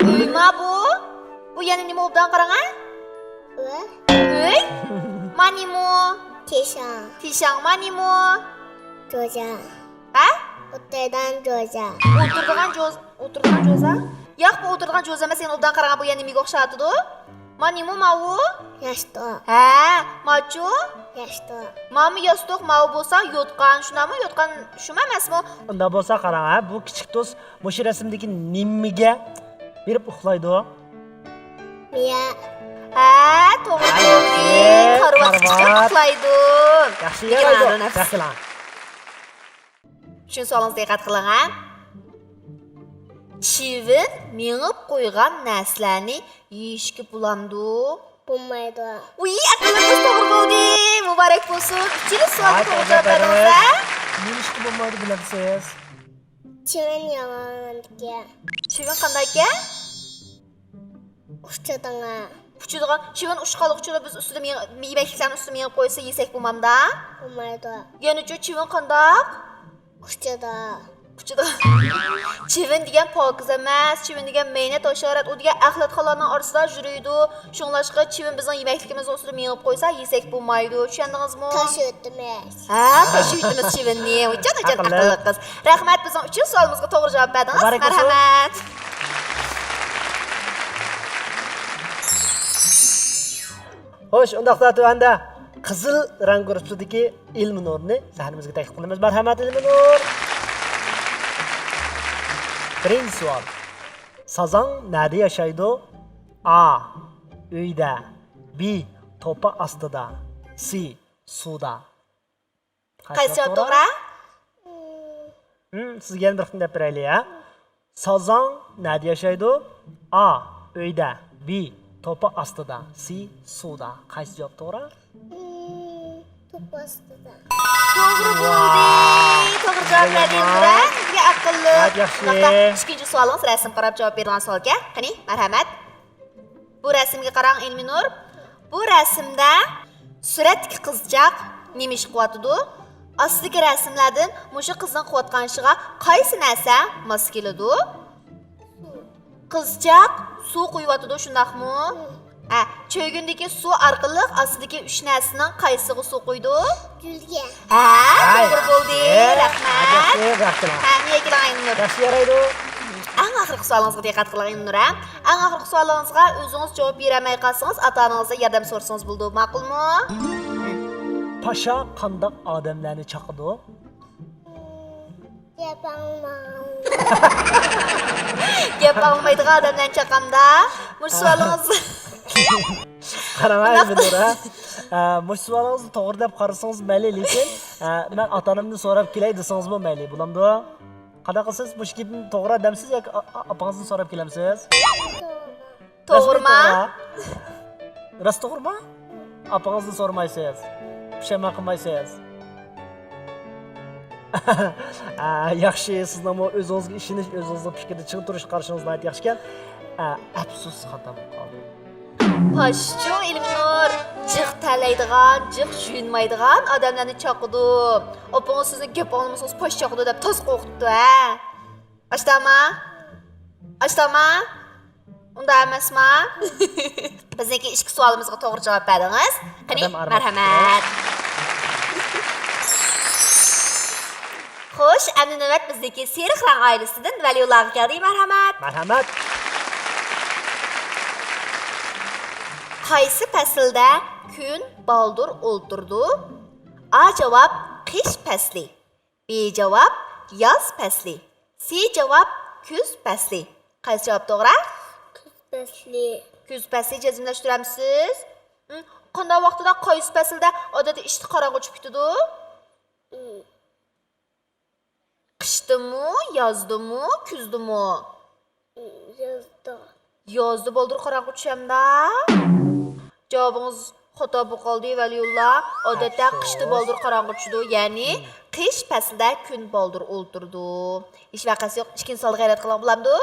ئۆيما بۇ؟ بۇ يەنە نېمە ئوبدان قاراڭا؟ ئۆي. ئۆي؟ ما نېمە؟ تىشاڭ. تىشاڭ، ما نېمە؟ جوزا. ھە؟ ئولتۇرىدىغان جوزا. ئولتۇرىدىغان جوز-، ئولتۇرىدىغان جوزا؟ ياق، بۇ ئولتۇرىدىغان جوزا ئەمەس، يەنە ئوبدان قاراڭا، بۇ يەنە نېمىگە ئوخشاۋاتىدۇ؟ ما نېمە ماۋۇ؟ ياستۇق. ھە، ماچۇ؟ ياستۇق. ماما ياستۇق، ماۋۇ بولسا يوتقان، شۇنداقمۇ؟ يوتقان شۇمۇ ئەمەسمۇ؟ ئۇنداق بولسا قاراڭ، ھە، بۇ كىچىك دوست مۇشۇ رەسىمدىكى نېمىگە بېرىپ ئۇخلايدۇ؟ مىيە. ھە، توغرا ھە، بولدى. ياخشى، كارىۋاتقا چىقىپ كارىۋات. ئۇخلايدۇ. ياخشى، دېگەن يارايدۇ. ئادەم ئەمەس. ياخشىلا. ئۈچىنچى سوئالىڭىزغا دىققەت قىلىڭ، ھە. چىۋىن مېڭىپ قويغان نەرسىلەرنى يېيىشكە بولامدۇ؟ بولمايدۇ. ۋىي، ئەقىللىقىڭىز توغرا بولدى. مۇبارەك بولسۇن. ئۈچىنچى سوئالغا ۋاي، توغرا جاۋاب بەردىڭىز، ھە؟ نېمىشقا بولمايدۇ بىلەمسىز؟ چىۋىن يامان ئىكەن. چىۋىن قانداق ئىكەن؟ ئۇچىدىغان. ئۇچىدىغان. چىۋىن ئۇچقانلىقى ئۈچۈن بىز ئۈستىدە مېڭ-، يېمەكلىكلەرنى ئۈستىدە مېڭىپ قويسا يېسەك بولمامدا؟ بولمايدۇ. يەنىچۇ چىۋىن قانداق؟ ئۇچىدۇ. ئۇچىدۇ. چىۋىن دېگەن پاكىز ئەمەس، چىۋىن دېگەن مەينەت ھاشارات، ئۇ دېگەن ئەخلەتخانلارنىڭ ئارىسىدا يۈرىدۇ. شۇڭلاشقا چىۋىن بىزنىڭ يېمەكلىكىمىزنىڭ ئۈستىدە مېڭىپ قويسا يېسەك بولمايدۇ. چۈشەندىڭىزمۇ؟ تاشلىۋېتىمىز. ھە، تاشلىۋېتىمىز چىۋىننى. ھۇججان، ھۇججان، ئەقىللىق. ئەقىللىق قىز. رەھمەت، بىزنىڭ ئۈچىنچى سوئالىمىزغا توغرا جاۋاب بەردىڭىز. مۇبارەك بولسۇن. مەرھەمەت. خوش، ئۇنداقتا تۆۋەندە قىزىل رەڭ گۇرۇپپىسىدىكى ئىلمىنۇرنى سەھنىمىزگە تەكلىپ قىلىمىز. مەرھەمەت، ئىلمىنۇر. بىرىنچى سوئال. سازاڭ نەدە ياشايدۇ؟ ئا، ئۆيدە. بى، توپا ئاستىدا. سى، سۇدا. قايسى جاۋاب توغرا؟ ھىم، سىزگە يەنە بىر قېتىم دەپ بېرەيلى، ھە؟ سازاڭ نەدە ياشايدۇ؟ ئا، ئۆيدە. بى، توپا ئاستىدا. سى، سۇدا. قايسى جاۋاب توغرا؟ ھىم، توپا ئاستىدا. توغرا بولدى. ۋاي. توغرا جاۋاب بەردى يامغۇر. ئەقىللىق. ياخشى. ئىككىنچى سوئالىڭىز رەسىمگە قاراپ جاۋاب بېرىدىغان سوئالكەن. قېنى، مەرھەمەت. بۇ رەسىمگە قاراڭ، ئىلمىنۇر. بۇ رەسىمدە سۈرەتتىكى قىزچاق نېمە ئىش قىلىۋاتىدۇ؟ ئاستىدىكى رەسىملەردىن مۇشۇ قىزنىڭ قىلىۋاتقان ئىشىغا قايسى نەرسە ماس كېلىدۇ؟ قىزچاق سۇ قۇيۇۋاتىدۇ، شۇنداقمۇ؟ ھە، چۆگۈندىكى سۇ ئارقىلىق ئاستىدىكى ئۈچ نەرسىنىڭ قايسىغا سۇ قۇيىدۇ؟ گۈلگە. ھە، ھاي. توغرا بولدى. ئە، رەھمەت. ياخشى، ياخشى. ھە، مىيەگىلەڭ ئايلىنىپ. ياخشى يارايدۇ. ئەڭ ئاخىرقى سوئالىڭىزغا دىققەت قىلىڭ، ئىلمىنۇر، ھە؟ ئەڭ ئاخىرقى سوئالىڭىزغا ئۆزىڭىز جاۋاب بېرەلمەي قالسىڭىز، ئاتا-ئانىڭىزدىن ياردەم سورىسىڭىز بولىدۇ، ماقۇلمۇ؟ پاشا قانداق ئادەملەرنى چاقىدۇ؟ گەپ ئاڭلىماي. گەپ ئاڭلىمايدىغان ئادەملەرنى چاقامدا؟ مۇشۇ سوئالىڭىز. قاراڭ، ئۇنداق ئىلمىنۇر، ھە؟ ئە، مۇشۇ سوئالىڭىزنى توغرا دەپ قارىسىڭىز مەيلى، لېكىن، ئە، مەن ئاتا-ئانامدىن سوراپ كېلەي دېسىڭىزمۇ مەيلى، بولامدۇ؟ قانداق قىلىسىز؟ مۇشۇ گېپنى توغرا دەمسىز ياكى ئا-، ئا-، ئاپىڭىزدىن سوراپ كېلەمسىز؟ توغرىما؟ راست توغرىما؟ ئاپىڭىزدىن سورىمايسىز. پۇشايمان قىلمايسىز. ئا، ياخشى، سىزنىڭمۇ ئۆزىڭىزگە ئىشىنىش، ئۆزىڭىزنىڭ پىكرىدە چىڭ تۇرۇش قارىشىڭىز ناھايىتى ياخشىكەن. ئا، ئەپسۇس، خاتا بولۇپ قالدى. پاشىچۇ ئىلمىنۇر، جىق تەرلەيدىغان، جىق يۇيۇنمايدىغان ئادەملەرنى چاقىدۇ. ئاپىڭىز سىزنى گەپ ئاڭلىمىسىڭىز پاش چاقىدۇ دەپ تاس قورقۇتتى ھە. ئاشتاما؟ ئاشتاما؟ ئۇنداق ئەمەسما؟ بىزنىڭكى ئىككى سوئالىمىزغا توغرا جاۋاب بەردىڭىز. قېنى، ئادەم ئارىماس. مەرھەمەت. خوش، ئەمدى نۆۋەت بىزنىڭكى سېرىق رەڭ ئائىلىسىدىن ۋەلىيۇللاغا كەلدى. مەرھەمەت. مەرھەمەت. قايسى پەسىلدە كۈن بالدۇر ئولتۇرىدۇ؟ ئا جاۋاب، قىش پەسلى. بى جاۋاب، ياز پەسلى. سى جاۋاب، كۈز پەسلى. قايسى جاۋاب توغرا؟ كۈز پەسلى. كۈز پەسلى جەزملەشتۈرەمسىز؟ ھىم، قانداق ۋاقتىدا، قايسى پەسىلدە ئادەتتە ئىشىكتە قاراڭغۇ چۈشۈپ كېتىدۇ؟ ھىم. قىشتىمۇ، يازدىمۇ، كۈزدىمۇ؟ يازدا. يازدا بالدۇر قاراڭغۇ چۈشەمدا؟ جاۋابىڭىز خاتا بولۇپ قالدى، ۋەلىيۇللا. ئادەتتە ئەپسۇس. قىشتا بالدۇر قاراڭغۇ چۈشىدۇ، يەنى قىش پەسلىدە كۈن بالدۇر ئولتۇرىدۇ. ھېچ ۋەقەسى يوق، ئىككىنچى سوئالغا غەلەت قىلغان بولامدۇ؟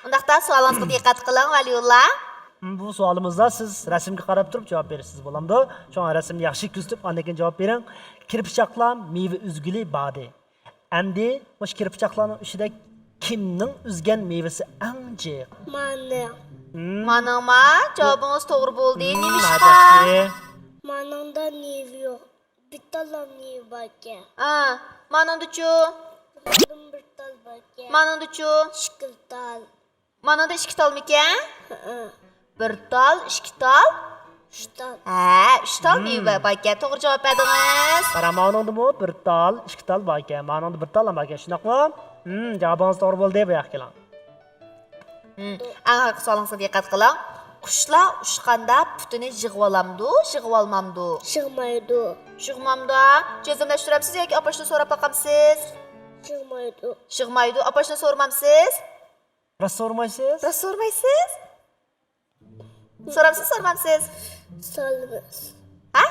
ئۇنداقتا سوئالىڭىزغا دىققەت قىلىڭ، ۋەلىيۇللا. بۇ سوئالىمىزدا سىز رەسىمگە قاراپ تۇرۇپ جاۋاب بېرىسىز، بولامدۇ؟ شۇڭا رەسىمنى ياخشى كۆزىتىپ، ئاندىن كېيىن جاۋاب بېرىڭ. كىرپىچاقلار مېۋە ئۈزگىلى باردى. ئەمدى مۇشۇ كىرپىچاقلارنىڭ ئىچىدە كىمنىڭ ئۈزگەن مېۋىسى ئەڭ جىق؟ مانىڭ. ھىم. مانىڭما؟ جاۋابىڭىز توغرا بولدى. ھىم، نېمىشقا؟ مانىڭدا مېۋە يوق. بىر تاللا مېۋە باركەن. ھە، مانىڭدىچۇ؟ مانىڭدىمۇ بىر تال باركەن. مانىڭدىچۇ؟ ئىككى تال. مانىڭدا ئىككى تالمىكەن؟ ھەئە. بىر تال، ئىككى تال؟ ئۈچ تال. ھە، ئۈچ تال مېۋە باركەن. توغرا جاۋاب بەردىڭىز. قارا، مانىڭدىمۇ بىر تال، ئىككى تال باركەن. مانىڭدا بىر تال ھەم باركەن، شۇنداقمۇ؟ ھىم، جاۋابىڭىز توغرا بولدى، بۇ ياققا كېلىڭ. ھىم، ئەڭ ئاخىرقى سوئالىڭىزغا دىققەت قىلىڭ. قۇشلار ئۇچقاندا پۇتىنى يىغىۋالامدۇ، يىغىۋالمامدۇ؟ يىغمايدۇ. يىغمامدۇ؟ جەزملەشتۈرەمسىز ياكى ئاپاشنى سوراپ باقامسىز؟ يىغمايدۇ. يىغمايدۇ. ئاپاشنى سورىمامسىز؟ راست سورىمايسىز؟ راست سورىمايسىز؟ سورامسىز، سورىمامسىز؟ سورىمايمىز. ھە؟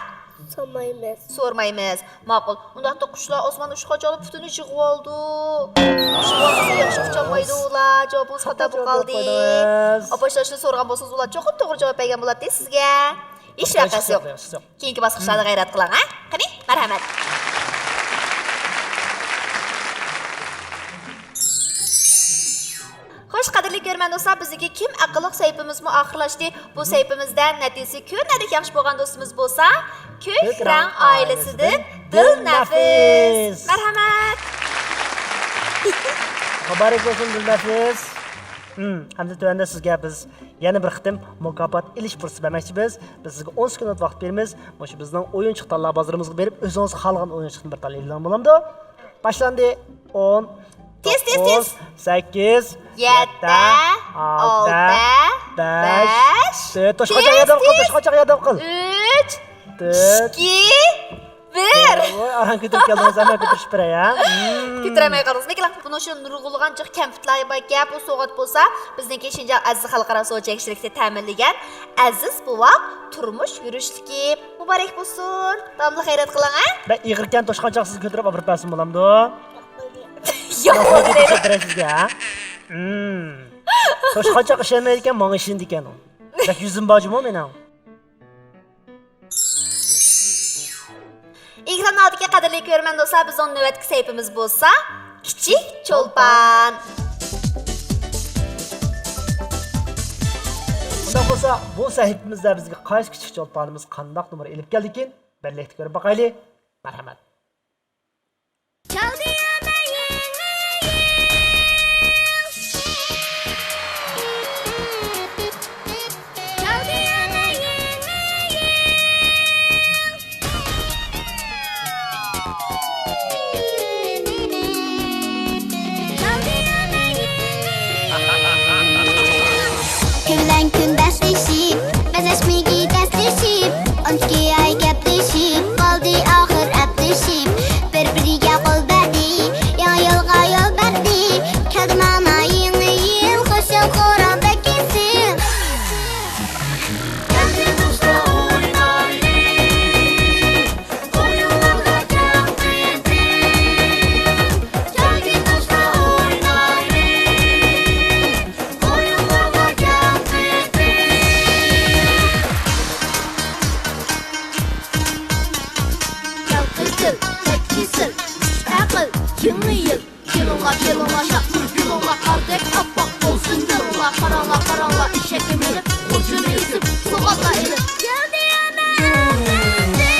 سورىمايمىز. سورىمايمىز. ماقۇل. ئۇنداقتا قۇشلار ئاسماندا ئۇچقان چاغدا پۇتىنى يىغىۋالىدۇ. يىغىۋالمىسا ياخشى ئۇچالمايدۇ ئۇلار. جاۋابىڭىز خاتا بولۇپ قالدى. ئاپاشلار شۇنى سورىغان بولسىڭىز، ئۇلار چوقۇم توغرا جاۋاب بەرگەن بولاتتى سىزگە. ھېچ ۋەقەسى يوق. كېيىنكى باسقۇچلاردا غەيرەت قىلىڭ، ھە؟ قېنى، مەرھەمەت. خوش، قەدىرلىك كۆرۈرمەن دوستلار، بىزنىڭكى كىم ئەقىللىق سەھىپىمىزمۇ ئاخىرلاشتى. بۇ سەھىپىمىزدە نەتىجىسى كۆرۈنەرلىك ياخشى بولغان دوستىمىز بولسا، كۆك رەڭ ئائىلىسىدىن دىلنەفىس. مەرھەمەت. مۇبارەك بولسۇن، دىلنەفىس. ھىم، ئەمدى تۆۋەندە سىزگە بىز يەنە بىر قېتىم مۇكاپات ئېلىش پۇرسىتى بەرمەكچىبىز. بىز سىزگە ئون سېكۇنت ۋاقىت بېرىمىز. مۇشۇ بىزنىڭ ئويۇنچۇق تاللا بازىرىمىزغا بېرىپ، ئۆزىڭىز خالىغان ئويۇنچۇقتىن بىر تاللا ئېلىڭ، بولامدۇ؟ باشلاندى. ئون، تېز، تېز، تېز. توققۇز، سەككىز، يەتتە، يەتتە، ئالتە، ئالتە، بەش، بەش، تۆت. توشقانچاق ياردەم قىل، تېز، تېز. توشقانچاق ياردەم قىل. ئۈچ، تۆت. ئىككى، بىر. ۋاي، ئاران كۆتۈرۈپ كەلدىڭىز، ھەممە كۆتۈرۈشۈپ بېرەي، ھە؟ كۆتۈرەلمەي قالدىڭىز. لېكىن بۇنىڭ ئۈچۈن نۇرغۇنلىغان جىق كەمپۈتلەر باركەن. بۇ سوۋغات بولسا بىزنىڭكى شىنجاڭ ئەزىز خەلقئارا سودا چەك شىركىتى تەمىنلىگەن ئەزىز بوۋاق تۇرمۇش يۈرۈشلۈكى. مۇبارەك بولسۇن. داۋاملىق غەيرەت قىلىڭ، ھە؟ بەك ئېغىركەن، توشقانچاق سىزگە كۆتۈرۈپ ئاپىرىپ بەرسىم بولامدۇ؟ ياق، بولمايدۇ. كۆتۈرۈپ بېرەي سىزگە، ھە؟ ھىم. توشقانچاق ئىشەنمەيدىكەن، ماڭا ئىشىنىدىكەن ئۇ. بەك يۈزۈم بار جۇمۇ مېنىڭ. ئېكران ئالدىدىكى قەدىرلىك كۆرۈرمەن دوستلار، بىزنىڭ نۆۋەتتىكى سەھىپىمىز بولسا كىچىك چولپان. ئۇنداق بولسا، بۇ سەھىپىمىزدە بىزگە قايسى كىچىك چولپانىمىز قانداق نومۇر ئېلىپ كەلدىكىن؟ بىرلىكتە كۆرۈپ باقايلى. مەرھەمەت. كەلدى يەنە يېڭى يىل. كەلدى يەنە يېڭى يىل. كەلدى يەنە يېڭى يىل. كۈنلەن كۈن بەسلىشىپ، بەزەشمىگى دەسلىشىپ، ئون ئىككى ئاي گەپلىشىپ، قالدى ئاخىر ئەپلىشىپ. بىر-بىرىگە قول بەردى، يېڭى يىلغا يول بەردى. كەلدى مانا يېڭى يىل، خۇش يىل خورام بەك ئېسىل. كەلدى دوستلار ئوينايلى، ئويۇنلارغا كەڭ قېتىل. كەلدى دوستلار ئوينايلى. كەل قىزىل، كەل كېسىل، ئەقىل، يېڭى يىل. كېلىڭلار، كېلىڭلار، شاد بىر كۈنۈڭلار، قاردەك ئاپئاق بولسۇن دىلىڭلار. قاراڭلار، قاراڭلار، ئېشەككە مىنىپ، خوجىنى ئېزىپ، سوغاتلار ئېلىپ. كەلدى يەنە ئەپەندىم.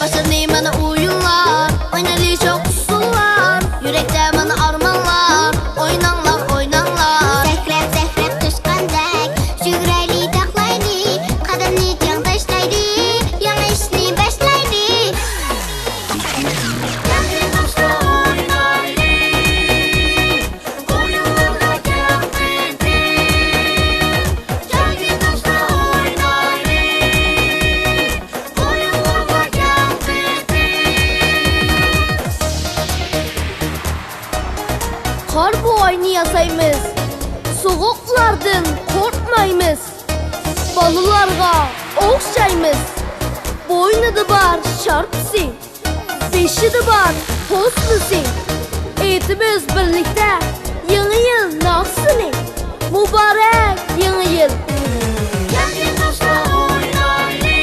باشلاندى مانا ئويۇنلار، ئوينايلى شوخ ئۇسسۇللار، يۈرەكتە مانا ئارمانلار، ئويناڭلار، ئويناڭلار. سەكرەپ، سەكرەپ توشقاندەك، يۈگۈرەيلى، تاقلايلى، قەدەمنى چىڭ تاشلايلى، يېڭى ئىشنى باشلايلى. كەلدى دوستلار ئوينايلى، ئويۇنلارغا كەڭ قېتىل. كەلدى دوستلار ئوينايلى، ئويۇنلارغا كەڭ قېتىل. قار بوۋاينى ياسايمىز، سوغۇقلاردىن قورقمايمىز. بالىلارغا ئوخشايمىز، بوينىدا بار شارپىسى، بېشىدا بار پوسمىسى. ئېيتىمىز بىرلىكتە يېڭى يىل ناخشىسىنى. مۇبارەك يېڭى يىل! كەلدى دوستلار ئوينايلى.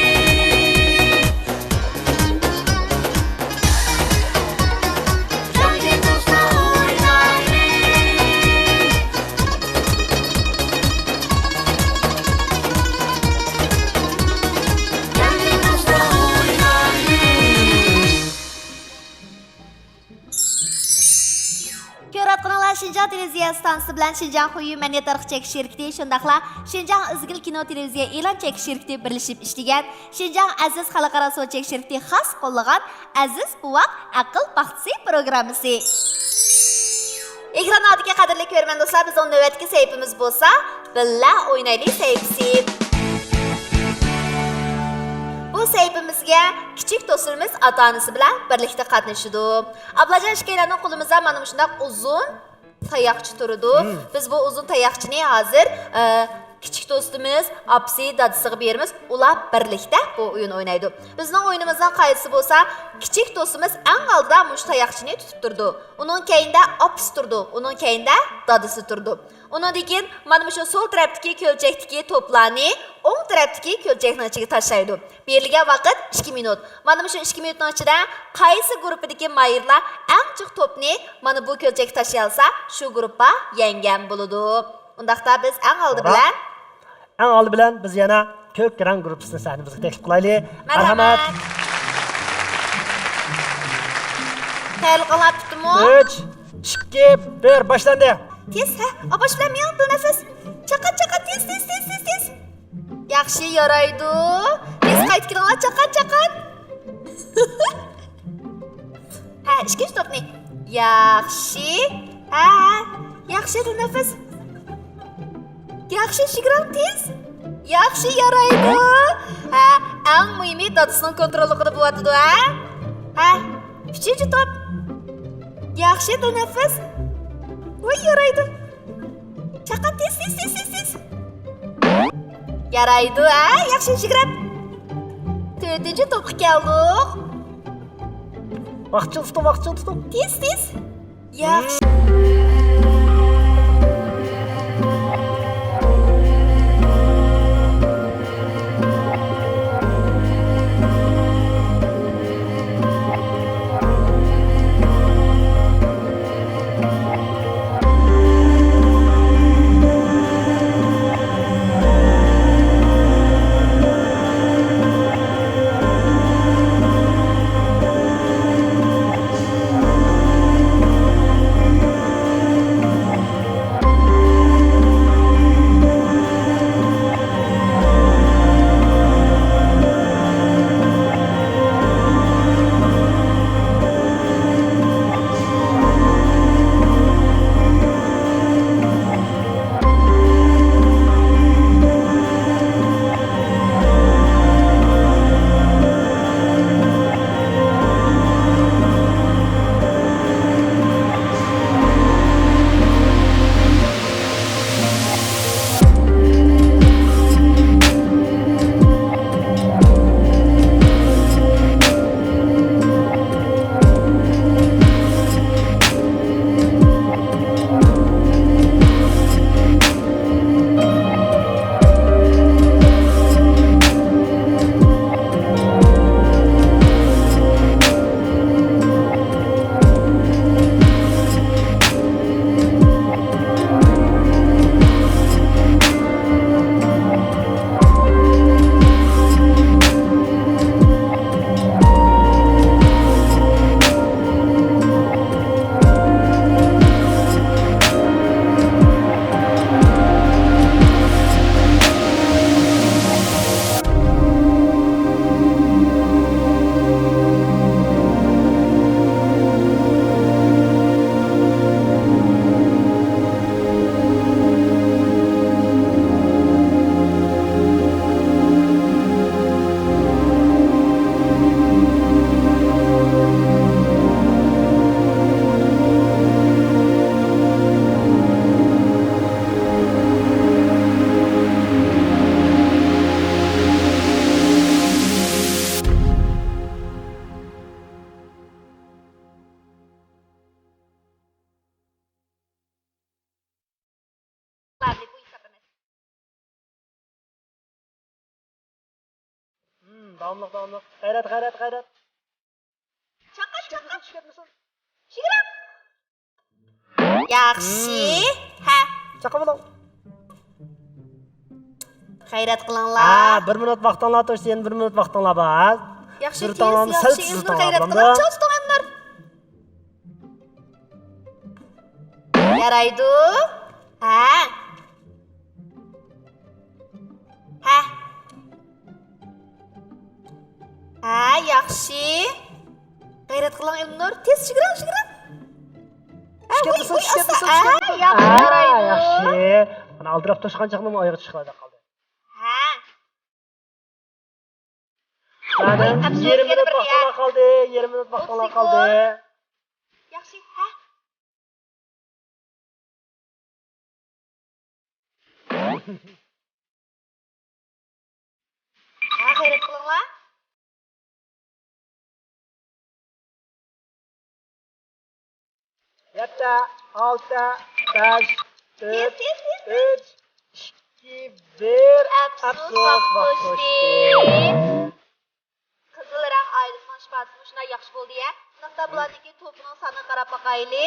كۆرۈۋاتقىنىڭلار شىنجاڭ تېلېۋىزىيە ئىستانسىسى بىلەن شىنجاڭ خۇيۈ مەدەنىيەت تارىخى چەكلىك شىركىتى، شۇنداقلا شىنجاڭ ئىزگىل كىنو تېلېۋىزىيە ئېلان چەكلىك شىركىتى بىرلىشىپ ئىشلىگەن شىنجاڭ ئەزىز خەلقئارا سودا چەكلىك شىركىتى خاس قوللىغان ئەزىز بوۋاق ئەقىل پاختىسى پروگراممىسى. ئېكران ئالدىدىكى قەدىرلىك كۆرۈرمەن دوستلار، بىزنىڭ نۆۋەتتىكى سەھىپىمىز بولسا بىللە ئوينايلى سەھىپىسى. بۇ سەھىپىمىزگە كىچىك دوستلىرىمىز ئاتا-ئانىسى بىلەن بىرلىكتە قاتنىشىدۇ. ئابلاجان ئىككىيلەننىڭ قولىمىزدا مانا مۇشۇنداق ئۇزۇن تاياقچە تۇرىدۇ. بىز بۇ ئۇزۇن تاياقچىنى ھازىر، ئە، كىچىك دوستىمىز ئاپىسى، دادىسىغا بېرىمىز. ئۇلار بىرلىكتە بۇ ئويۇن ئوينايدۇ. بىزنىڭ ئويۇنىمىزنىڭ قائىدىسى بولسا، كىچىك دوستىمىز ئەڭ ئالدىدا مۇشۇ تاياقچىنى تۇتۇپ تۇرىدۇ. ئۇنىڭ كەينىدە ئاپىسى تۇرىدۇ، ئۇنىڭ كەينىدە دادىسى تۇرىدۇ. ئۇنىڭدىن كېيىن مانا مۇشۇ سول تەرەپتىكى كۆلچەكتىكى توپلارنى ئوڭ تەرەپتىكى كۆلچەكنىڭ ئىچىگە تاشلايدۇ. بېرىلگەن ۋاقىت ئىككى مىنۇت. مانا مۇشۇ ئىككى مىنۇتنىڭ ئىچىدە قايسى گۇرۇپپىدىكى ماھىرلار ئەڭ جىق توپنى مانا بۇ كۆلچەككە تاشلىيالىسا، شۇ گۇرۇپپا يەڭگەن بولىدۇ. ئۇنداقتا بىز ئەڭ ئالدى بىلەن، ئەڭ ئالدى بىلەن بىز يەنە كۆك رەڭ گۇرۇپپىسىنى سەھنىمىزگە تەكلىپ قىلايلى. مەرھەمەت. تەييارلىقىڭلار پۈتتىمۇ؟ ئۈچ، ئىككى، بىر، باشلاندى. تېز، ھە، ئاپاش بىلەن مېڭىڭ، تەنەپپۇس. چاقات، چاقات، تېز، تېز، تېز، تېز، تېز. ياخشى، يارايدۇ. تېز قايتىپ كېلىڭلار، چاقات، چاقات. ھە، ئىككىنچى توپنى. ياخشى. ھە، ھە. ياخشى، تەنەپپۇس. ياخشى، شىگرام تېز. ياخشى، يارايدۇ. ھە، ئەڭ مۇھىمى دادىسىنىڭ كونتروللۇقىدا بولۇۋاتىدۇ، ھە؟ ھە، ئۈچىنچى توپ. ياخشى، تەنەپپۇس. ۋاي، يارايدۇ. چاقات، تېز، تېز، تېز، تېز، تېز. يارايدۇ، ھە؟ ياخشى، شىگرام. تۆتىنچى توپقا كەلدۇق. ۋاقىتچىل تۇتۇڭ، ۋاقىتچىل تۇتۇڭ. تېز، تېز. ياخشى. داۋاملىق، داۋاملىق. غەيرەت، غەيرەت، غەيرەت. چاققان، چاققان. چۈشۈپ كەتمىسۇن. شىگرام. ياخشى. ھە. چاققان بولۇڭ. غەيرەت قىلىڭلار. ھە، بىر مىنۇت ۋاقتىڭلار توشتى، يەنە بىر مىنۇت ۋاقتىڭلار بار. ياخشى، تېز، ياخشى، ئەمنۇر، غەيرەت قىلىڭ. چاۋشتۇڭ، ئەمنۇر. يارايدۇ. ھە. ھە. ھە، ياخشى. غەيرەت قىلىڭ، ئىلمىنۇر. تېز، شىگىرىڭ، شىگىرىڭ. ھە، ئىشكەنتنى ۋۇي، سوت، ۋۇي، ئىشكەنتنى ئاستا. سوت، ھە، ئىشكەنتنى سوت. ياخشى، ھە، يارايدۇ. ھە، ياخشى. مانا ئالدىراپ توشقان چاغنىمۇ ئايىغى چىقىپ قالدى. ھە. مانا ۋۇي، ئەپسۇس، يېرىم مىنۇت ۋاقتىڭلار قالدى، يېرىم مىنۇت ۋاقتىڭلار قالدى. ياخشى، ھە. ھە، غەيرەت قىلىڭلار. يەتتە، ئالتە، بەش، تۆت، تېز، تېز، تېز، تېز. ئۈچ، ئىككى، بىر. ئەپسۇس، ئەپسۇس، ۋاقىت توشتى. توشتى. قىزىل رەڭ ئائىلىسىنىڭ ئىپادىسى مۇشۇنداق ياخشى بولدى يە. شۇنداقتا بۇلارنىڭكى توپىنىڭ سانىغا قاراپ باقايلى.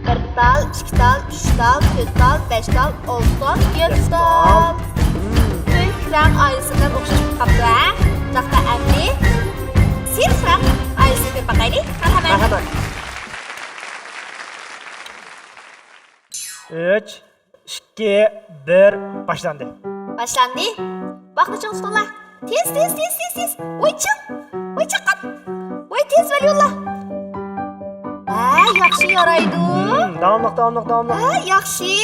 بىر تال، ئىككى تال، ئۈچ تال، تۆت تال، بەش تال، ئالتە تال، يەتتە تال. كۆك رەڭ ئائىلىسىدىن ئوخشاش بولۇپ قاپتۇ، ھە؟ شۇنداقتا ئەمدى سېرىق رەڭ ئائىلىسىنى كۆرۈپ باقايلى. مەرھەمەت. مەرھەمەت. ئۈچ، ئىككى، بىر، باشلاندى. باشلاندى. ۋاقىتنى چىڭ تۇتۇڭلار. تېز، تېز، تېز، تېز، تېز. ۋاي چىڭ. ۋاي چاققان. ۋاي تېز، ۋەلىيۇللا. ھە، ياخشى يارايدۇ. مم، داۋاملىق، داۋاملىق، داۋاملىق. ھە، ياخشى.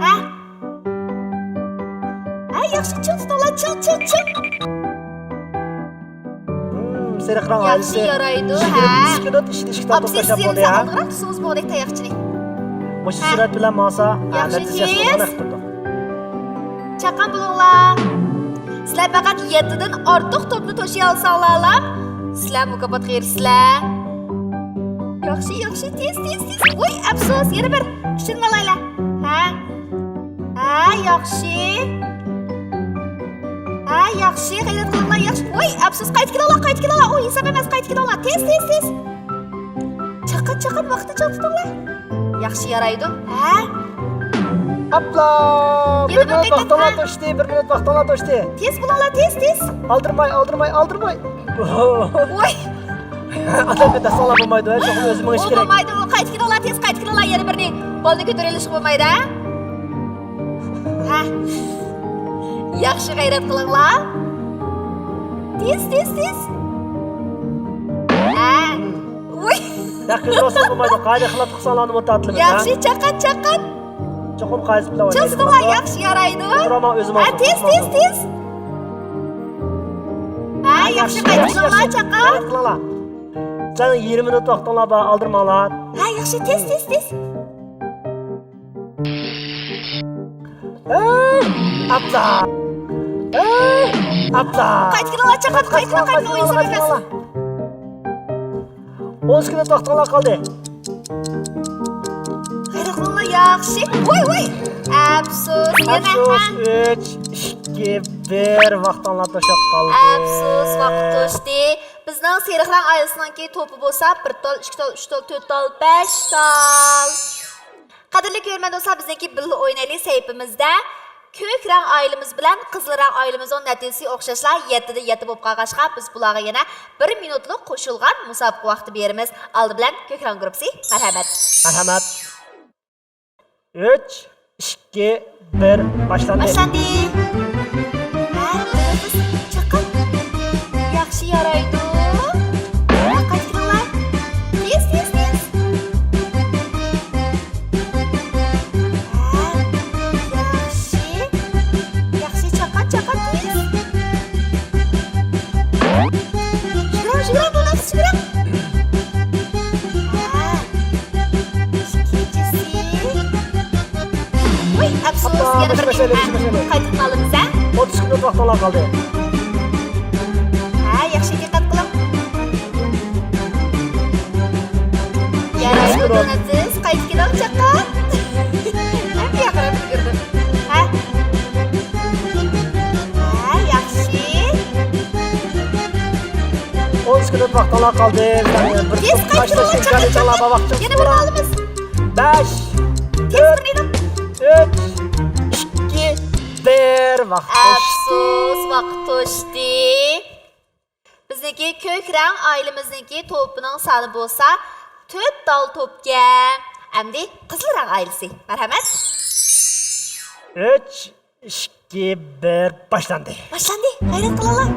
ھە. ھە، ياخشى، چىڭ تۇتۇڭلار، چىڭ، چىڭ، چىڭ. مم، سېرىق رەڭ ئائىلىسى. ياخشى يارايدۇ، ھە. ئىككى مىنۇت ئىچىدە ئىككى تال توپلاشقان بولدى، ھە. ئالدىراق تۇتسىڭىز بولدى تاياقچىنى. مۇشۇ سۈرئەت بىلەن ماڭسا، ھە، ياخشى، نەتىجە ياخشى بولغان تېز. چاققان بولۇڭلار. سىلەر پەقەت يەتتىدىن ئارتۇق توپنى توشۇيالىساڭلارلا، سىلەر مۇكاپاتقا ئېرىشىسىلەر. ياخشى، ياخشى، تېز، تېز، تېز. ۋوي، ئەپسۇس، يەنە بىر. ئۈچىنى ئالايلى. ھە. ھە، ياخشى. ھە، ياخشى، غەيرەت قىلىڭلار، ياخشى. ۋوي، ئەپسۇس، قايتا كېلىڭلار، قايتا كېلىڭلار. ئۇ ھېساب ئەمەس، قايتا كېلىڭلار. تېز، تېز، تېز. چاققان، چاققان، ۋاقىتنى چىڭ تۇتۇڭلار. ياخشى يارايدۇ. ھە؟ ئاپلا! بىر مىنۇت ۋاقتىڭلار توشتى، بىر مىنۇت ۋاقتىڭلار توشتى. تېز بولۇڭلار، تېز، تېز. ئالدىرماي، ئالدىرماي، ئالدىرماي. ۋوي! ئادەمگە دەسساڭلار بولمايدۇ، ھە، چوقۇم ئۆزى مېڭىش كېرەك. بولمايدۇ، قايتا كېلىڭلار، تېز قايتا كېلىڭلار، يەنە بىرنى. بالىنى كۆتۈرۈۋېلىشقا بولمايدۇ، ھە؟ ھە. ياخشى غەيرەت قىلىڭلار. تېز، تېز، تېز. ھە. ۋوي. يا، قىزغىنسىز بولمايدۇ. قائىدە خىلاپ قىلساڭلارنى مۇتاتلىمىز، ھە؟ ياخشى، چاققان، چاققان. چوقۇم قائىدىسى بىلەن ئوينايدۇ. چاققان، ياخشى، يارايدۇ. ھە، تېز، تېز، تېز. ھە، ياخشى، ياخشى، قايتىشىڭلار، ياخشى. چاققان. غەيرەت قىلىڭلار. سەن يېرىم مىنۇت ۋاقتىڭلار بار، ئالدىرماڭلار. ھە، ياخشى، تېز، تېز، تېز. ھەي، ئاپلا! ھەي، ئاپلا! قايتىپ كېلىڭلار، چاققان، قايتىپ كېلىڭ، قايتىپ كېلىڭ، ئويۇن سەۋەب ئەمەس. ئون سېكۇنت ۋاقتىڭلار قالدى. غەيرەت قىلىڭلار، ياخشى. ۋوي، ۋوي! ئەپسۇس، يەنە، ئەپسۇس، ھە؟ ئۈچ، ئىككى، بىر، ۋاقتىڭلار توشۇپ قالدى. ئەپسۇس، ۋاقىت توشتى. بىزنىڭ سېرىق رەڭ ئائىلىسىنىڭكى توپى بولسا، بىر تال، ئىككى تال، ئۈچ تال، تۆت تال، بەش تال. قەدىرلىك كۆرۈرمەن دوستلار، بىزنىڭكى بىللە ئوينايلى سەھىپىمىزدە كۆك رەڭ ئائىلىمىز بىلەن قىزىل رەڭ ئائىلىمىزنىڭ نەتىجىسى ئوخشاشلا يەتتىدە يەتتە بولۇپ قالغاچقا، بىز بۇلارغا يەنە بىر مىنۇتلۇق قوشۇلغان مۇسابىقە ۋاقتى بېرىمىز. ئالدى بىلەن كۆك رەڭ گۇرۇپپىسى، مەرھەمەت. مەرھەمەت. ئۈچ، ئىككى، بىر، باشلاندى. باشلاندى. ھە، تېنىفىس چاققان. ياخشى يارايدۇ. قايتىپ كېلىڭلار. تېز، تېز، تېز. ھە، ياخشى. ياخشى، چاققان، چاققان، تېز. شۇراڭ، شۇراڭ، بولماس، شۇراڭ. ھە. ئىككىنچىسى. ۋاي، ئەپسۇس، ئاپا، يەنە بىر مەسىلە، مەسىلە. قايتىپ قالىمىز، ھە؟ ئوتتۇز سېكۇنت ۋاقتىڭلار قالدى. ھە، ياخشى دىققەت قىلىڭ. يارايدۇ، دوناتسىز، قايتىپ كېلىڭ، چاققان. ھەم بۇياققا يۈگۈردۈم. ھە؟ ھە، ياخشى. ئون سېكۇنت ۋاقتىڭلار قالدى. بىر تېز قايتىپ كېلىڭلار، چاققان، چاققان. يەنە بىر ئالىمىز. بەش، تۆت، ئۈچ، ئىككى، بىر. ۋاقىت توشتى. ئەپسۇس، ۋاقىت توشتى. بىزنىڭكى كۆك رەڭ ئائىلىمىزنىڭكى توپىنىڭ سانى بولسا تۆت تال توپكەن. ئەمدى قىزىل رەڭ ئائىلىسى. مەرھەمەت. ئۈچ، ئىككى، بىر، باشلاندى. باشلاندى. غەيرەت قىلىڭلار.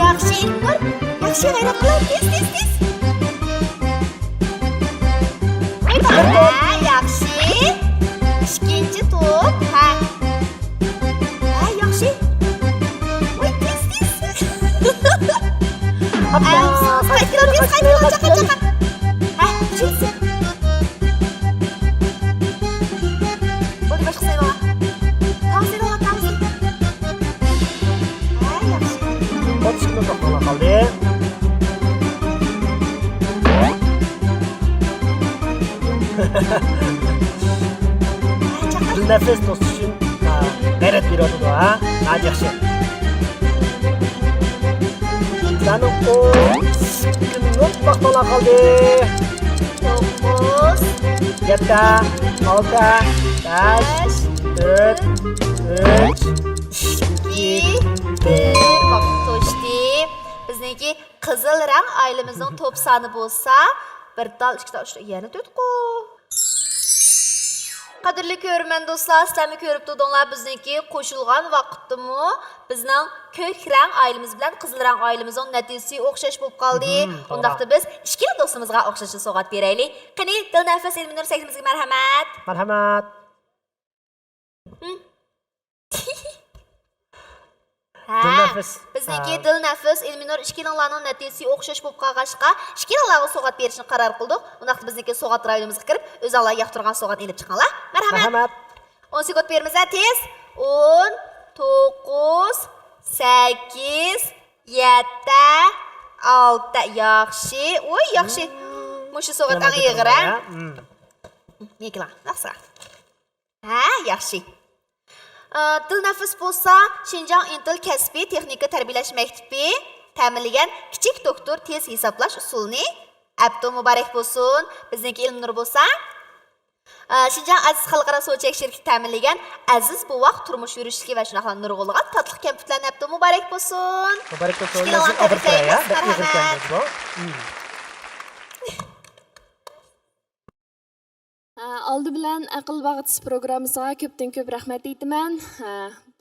ياخشى، ئىلمىنۇر. ياخشى، غەيرەت قىلىڭ. تېز، تېز، تېز. ھە، ياخشى. ئىككىنچى توپ. ھە. ھە، ياخشى. ۋاي، تېز، تېز. ئاپا، ئە، قايتىڭ، تېز قايتىڭ، چاقا، چاقا. ھە، ئۈچىنچىسى. بولدى، باشقا سايلاڭلار. تاڭ سايلاڭلار، تاڭ سايلاڭلار. ھە، ياخشى. ئوتتۇز سېكۇنت ۋاقتىڭلار قالدى. دىلنەپىس توسۇش ئۈچۈن، ھە، غەيرەت بېرىۋاتىدۇ، ھە؟ ھە، ياخشى. سەنىڭ ئون سېكۇنت ۋاقتىڭلار قالدى. توققۇز. يەتتە، ئالتە، بەش، بەش، تۆت، ئۈچ، ئۈچ، ئىككى، ئىككى، بىر. بىر. ۋاقىت توشتى. بىزنىڭكى قىزىل رەڭ ئائىلىمىزنىڭ توپ سانى بولسا، بىر تال، ئىككى تال، ئۈچ تال، يەنە تۆتقۇ. قەدىرلىك كۆرۈرمەن دوستلار، سىلەرمۇ كۆرۈپ تۇردۇڭلار، بىزنىڭكى قوشۇلغان ۋاقىتتىمۇ بىزنىڭ كۆك رەڭ ئائىلىمىز بىلەن قىزىل رەڭ ئائىلىمىزنىڭ نەتىجىسى ئوخشاش بولۇپ قالدى. مهم، توغرا. ئۇنداقتا بىز ئىككىلا دوستىمىزغا ئوخشاشلا سوۋغات بېرەيلى. قېنى، دىلنەپىس، ئىلمىنۇر، سەھنىمىزگە مەرھەمەت. مەرھەمەت. ھە، دىلنەپىس. بىزنىڭكى ھە. دىلنەپىس، ئىلمىنۇر ئىككىلىڭلارنىڭ نەتىجىسى ئوخشاش بولۇپ قالغاچقا، ئىككىلىڭلارغا سوۋغات بېرىشنى قارار قىلدۇق. ئۇنداقتا بىزنىڭكى سوۋغات رايونىمىزغا كىرىپ، ئۆزۈڭلار ياقتۇرغان سوۋغاتنى ئېلىپ چىقىڭلار. مەرھەمەت. مەرھەمەت. ئون سېكۇنت بېرىمىز، ھە، تېز. ئون، توققۇز، سەككىز، يەتتە، ئالتە. ياخشى. ۋوي، ياخشى. مم. مۇشۇ سوۋغات ئەڭ ئېغىر، ھە؟ مم. يېكىلا، ناخشا. ھە، ياخشى. ئى، دىلنەپىس بولسا شىنجاڭ ئىنتىل كەسپىي تېخنىكا تەربىيەلەش مەكتىپى تەمىنلىگەن كىچىك دوكتور تېز ھېسابلاش ئۇسۇلىنى ئەپتۇ مۇبارەك بولسۇن. بىزنىڭكى ئىلمىنۇر بولسا، ئى، شىنجاڭ ئەزىز خەلقئارا سودا چەكلىك شىركىتى تەمىنلىگەن ئەزىز بوۋاق تۇرمۇش يۈرۈشلۈكى ۋە شۇنداقلا نۇرغۇنلىغان تاتلىق كەمپۈتلەرنى ئەپتۇ مۇبارەك بولسۇن. مۇبارەك بولسۇن. ئىككىلىڭلارنى تەبرىكلەيمىز. مەرھەمەت. ئالدى بىلەن ئەقىل باغچىسى پروگراممىسىغا كۆپتىن كۆپ رەھمەت ئېيتىمەن.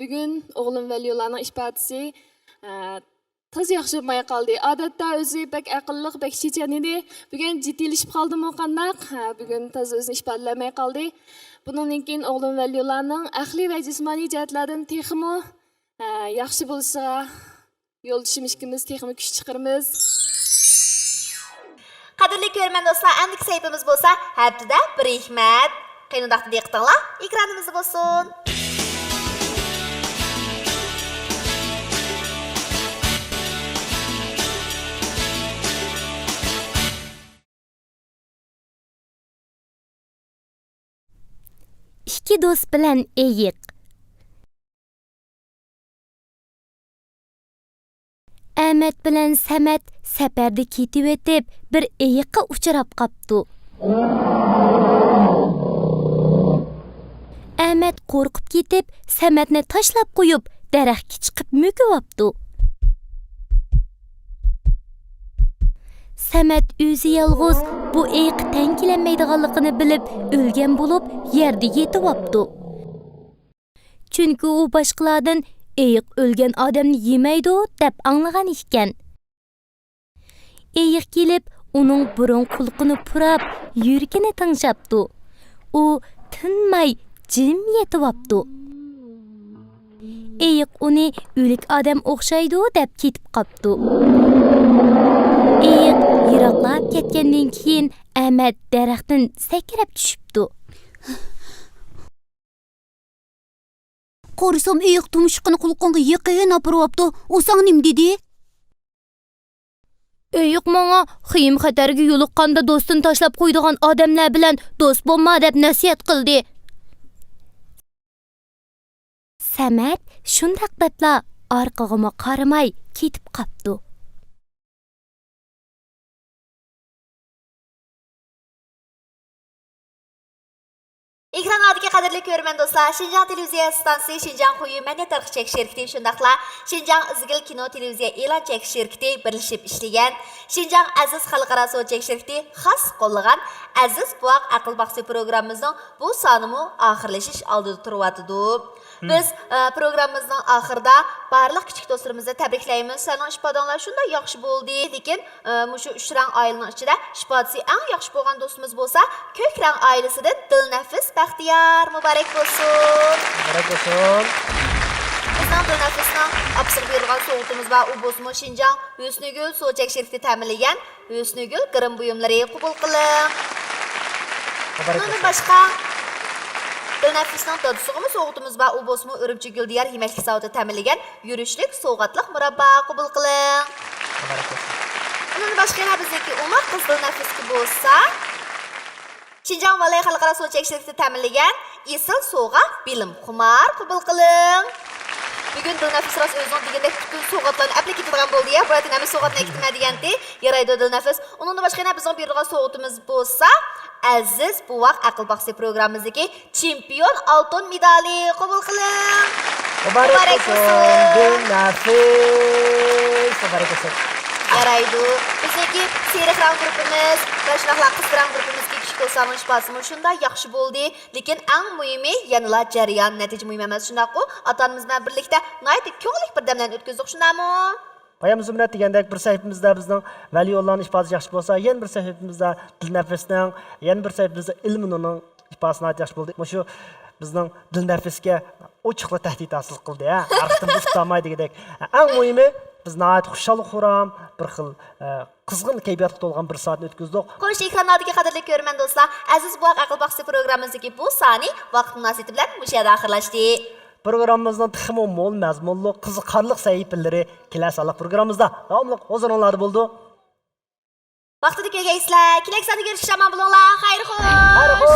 بۈگۈن ئوغلۇم ۋەلىيۇللانىڭ ئىپادىسى تازا ياخشى بولماي قالدى. ئادەتتە ئۆزى بەك ئەقىللىق، بەك چېچەن ئىدى. بۈگۈن جىددىيلىشىپ قالدىمۇ قانداق؟ بۈگۈن تازا ئۆزىنى ئىپادىلەيەلمەي قالدى. بۇنىڭدىن كېيىن ئوغلۇم ۋەلىيۇللانىڭ ئەقلىي ۋە جىسمانىي جەھەتلەردىن تېخىمۇ ياخشى بولۇشىغا يولدىشىم ئىككىمىز تېخىمۇ كۈچ چىقىرىمىز. قەدىرلىك كۆرۈرمەن دوستلار، ئەمدىكى سەھىپىمىز بولسا ھەپتىدە بىر ھېكمەت. قېنى، ئۇنداقتا دىققىتىڭلار ئېكرانىمىزدا بولسۇن. ئىككى دوست بىلەن ئېيىق. ئەمەت بىلەن سەمەت سەپەردە كېتىۋېتىپ، بىر ئېيىققا ئۇچراپ قاپتۇ. ئەمەت قورقۇپ كېتىپ، سەمەتنى تاشلاپ قويۇپ، دەرەخكە چىقىپ مۆكۈۋاپتۇ. سەمەت ئۆزى يالغۇز بۇ ئېيىققا تەڭ كېلەلمەيدىغانلىقىنى بىلىپ، ئۆلگەن بولۇپ، يەردە يېتىۋاپتۇ. چۈنكى ئۇ باشقىلاردىن ئېيىق ئۆلگەن ئادەمنى يېمەيدۇ دەپ ئاڭلىغان ئىكەن. ئېيىق كېلىپ، ئۇنىڭ بۇرۇن قۇلىقىنى پۇراپ، يۈرىكىنى تىڭشاپتۇ. ئۇ تىنماي جىم يېتىۋاپتۇ. ئېيىق ئۇنى ئۆلۈك ئادەم ئوخشايدۇ دەپ كېتىپ قاپتۇ. ئېيىق يىراقلاپ كەتكەندىن كېيىن، ئەمەت دەرەختىن سەكرەپ چۈشۈپتۇ. قارىسام، ئېيىق تۇمشۇقىنى قۇلىقىڭغا يېقىن ئاپىرىۋاپتۇ. ئۇ ساڭا نېمە دېدى؟ ئېيىق ماڭا خېيىم-خەتەرگە يولۇققاندا دوستىنى تاشلاپ قويىدىغان ئادەملەر بىلەن دوست بولما دەپ نەسىھەت قىلدى. سەمەت شۇنداق دەپلا ئارقىغىمۇ قارىماي كېتىپ قاپتۇ. ئېكرانلاردىكى قەدىرلىك كۆرۈرمەن دوستلار، شىنجاڭ تېلېۋىزىيە ئىستانسىسى، شىنجاڭ خۇيۈ مەدەنىيەت تارقىتىش چەكلىك شىركىتى، شۇنداقلا شىنجاڭ ئىزگىل كىنو تېلېۋىزىيە ئېلان چەكلىك شىركىتى بىرلىشىپ ئىشلىگەن شىنجاڭ ئەزىز خەلقئارا سودا چەكلىك شىركىتى خاس قوللىغان ئەزىز بوۋاق ئەقىل باغچىسى پروگراممىمىزنىڭ بۇ سانىمۇ ئاخىرلىشىش ئالدىدا تۇرۇۋاتىدۇ. بىز، ئە، پروگراممىمىزنىڭ ئاخىرىدا بارلىق كىچىك دوستلىرىمىزنى تەبرىكلەيمىز. سىلەرنىڭ ئىپادەڭلار شۇنداق ياخشى بولدى. لېكىن، ئە، مۇشۇ ئۈچ رەڭ ئائىلىنىڭ ئىچىدە ئىپادىسى ئەڭ ياخشى بولغان دوستىمىز بولسا، كۆك رەڭ ئائىلىسىدىن دىلنەپىس بەختىيار. مۇبارەك بولسۇن! مۇبارەك بولسۇن! بىزنىڭ دىلنەپىسنىڭ ئاپىسىغا بېرىدىغان سوۋغىتىمىز بار. ئۇ بولسىمۇ شىنجاڭ ھۆسنىگۈل سودا چەكلىك شىركىتى تەمىنلىگەن ھۆسنىگۈل گىرىم بۇيۇملىرى قوبۇل قىلىڭ. مۇبارەك بولسۇن. ئۇنىڭدىن باشقا، دىلنەپىسنىڭ دادىسىغىمۇ سوۋغىتىمىز بار. ئۇ بولسىمۇ ئۈرۈمچى گۈلدىيار يېمەكلىك زاۋۇتى تەمىنلىگەن يۈرۈشلۈك سوۋغاتلىق مۇراببا قوبۇل قىلىڭ. مۇبارەك بولسۇن. ئۇنىڭدىن باشقا يەنە بىزنىڭكى ئوماق قىز دىلنەفىسكە بولسا، شىنجاڭ ۋالەي خەلقئارا سودا چەكلىك شىركىتى تەمىنلىگەن ئېسىل سوۋغا بىلىم خۇمار قوبۇل قىلىڭ. بۈگۈن دىلنەپىس راست ئۆزىنىڭ دېگىنىدەك پۈتۈن سوۋغاتلارنى ئەپلا كېتىدىغان بولدى يا، بۇ يەردىن ھەممە سوۋغاتنى ئەكېتىمەن دېگەنتى. يارايدۇ دىلنەپىس. ئۇنىڭدىن باشقا يەنە بىزنىڭ بېرىدىغان سوۋغىتىمىز بولسا، ئەزىز بوۋاق ئەقىل باغچىسى پروگراممىمىزدىكى چېمپىيون ئالتۇن مېدالى قوبۇل قىلىڭ. مۇبارەك مۇبارەك بولسۇن، بولسۇن. دىلنەپىس. مۇبارەك بولسۇن. يارايدۇ. بىزنىڭكى سېرىق رەڭ گۇرۇپپىمىز ۋە شۇنداقلا قىزىل رەڭ گۇرۇپپىمىزدىكى كىچىك دوستلارنىڭ ئىپادىسىمۇ شۇنداق ياخشى بولدى. لېكىن ئەڭ مۇھىمى يەنىلا جەريان، نەتىجە مۇھىم ئەمەس، شۇنداققۇ؟ ئاتا-ئانىمىز بىلەن بىرلىكتە ناھايىتى كۆڭۈللۈك بىر دەملەرنى ئۆتكۈزدۇق، شۇنداقمۇ؟ بايام زۇمرەت دېگەندەك، بىر سەھىپىمىزدە بىزنىڭ ۋەلىيۇللانىڭ ئىپادىسى ياخشى بولسا، يەنە بىر سەھىپىمىزدە دىلنەپىسنىڭ، يەنە بىر سەھىپىمىزدە ئىلمىنۇرنىڭ ئىپادىسى ناھايىتى ياخشى بولدى. مۇشۇ بىزنىڭ دىلنەپىسكە ئوچۇقلا تەھدىت ھاسىل قىلدى، ھە؟ ھەر قېتىم توختىماي دېگۈدەك. ئەڭ مۇھىمى، بىز ناھايىتى خۇشال-خۇرام، بىر خىل، ئە، قىزغىن كەيپىياتقا تولغان بىر سائەتنى ئۆتكۈزدۇق. خوش، ئېكرانلاردىكى قەدىرلىك كۆرۈرمەن دوستلار، ئەزىز بوۋاق ئەقىل باغچىسى پروگراممىمىزدىكى بۇ سانى ۋاقىت مۇناسىۋىتى بىلەن مۇشۇ يەردە ئاخىرلاشتى. پروگراممىمىزنىڭ تېخىمۇ مول مەزمۇنلۇق، قىزىقارلىق سەھىپىلىرى كېلەر سانلىق پروگراممىمىزدا داۋاملىق ھۇزۇرۇڭلاردا بولىدۇ. ۋاقتىدا كۆرگەيسىلەر. كېلەر ساندا كۆرۈشكىچە ئامان بولۇڭلار. خەير خوش.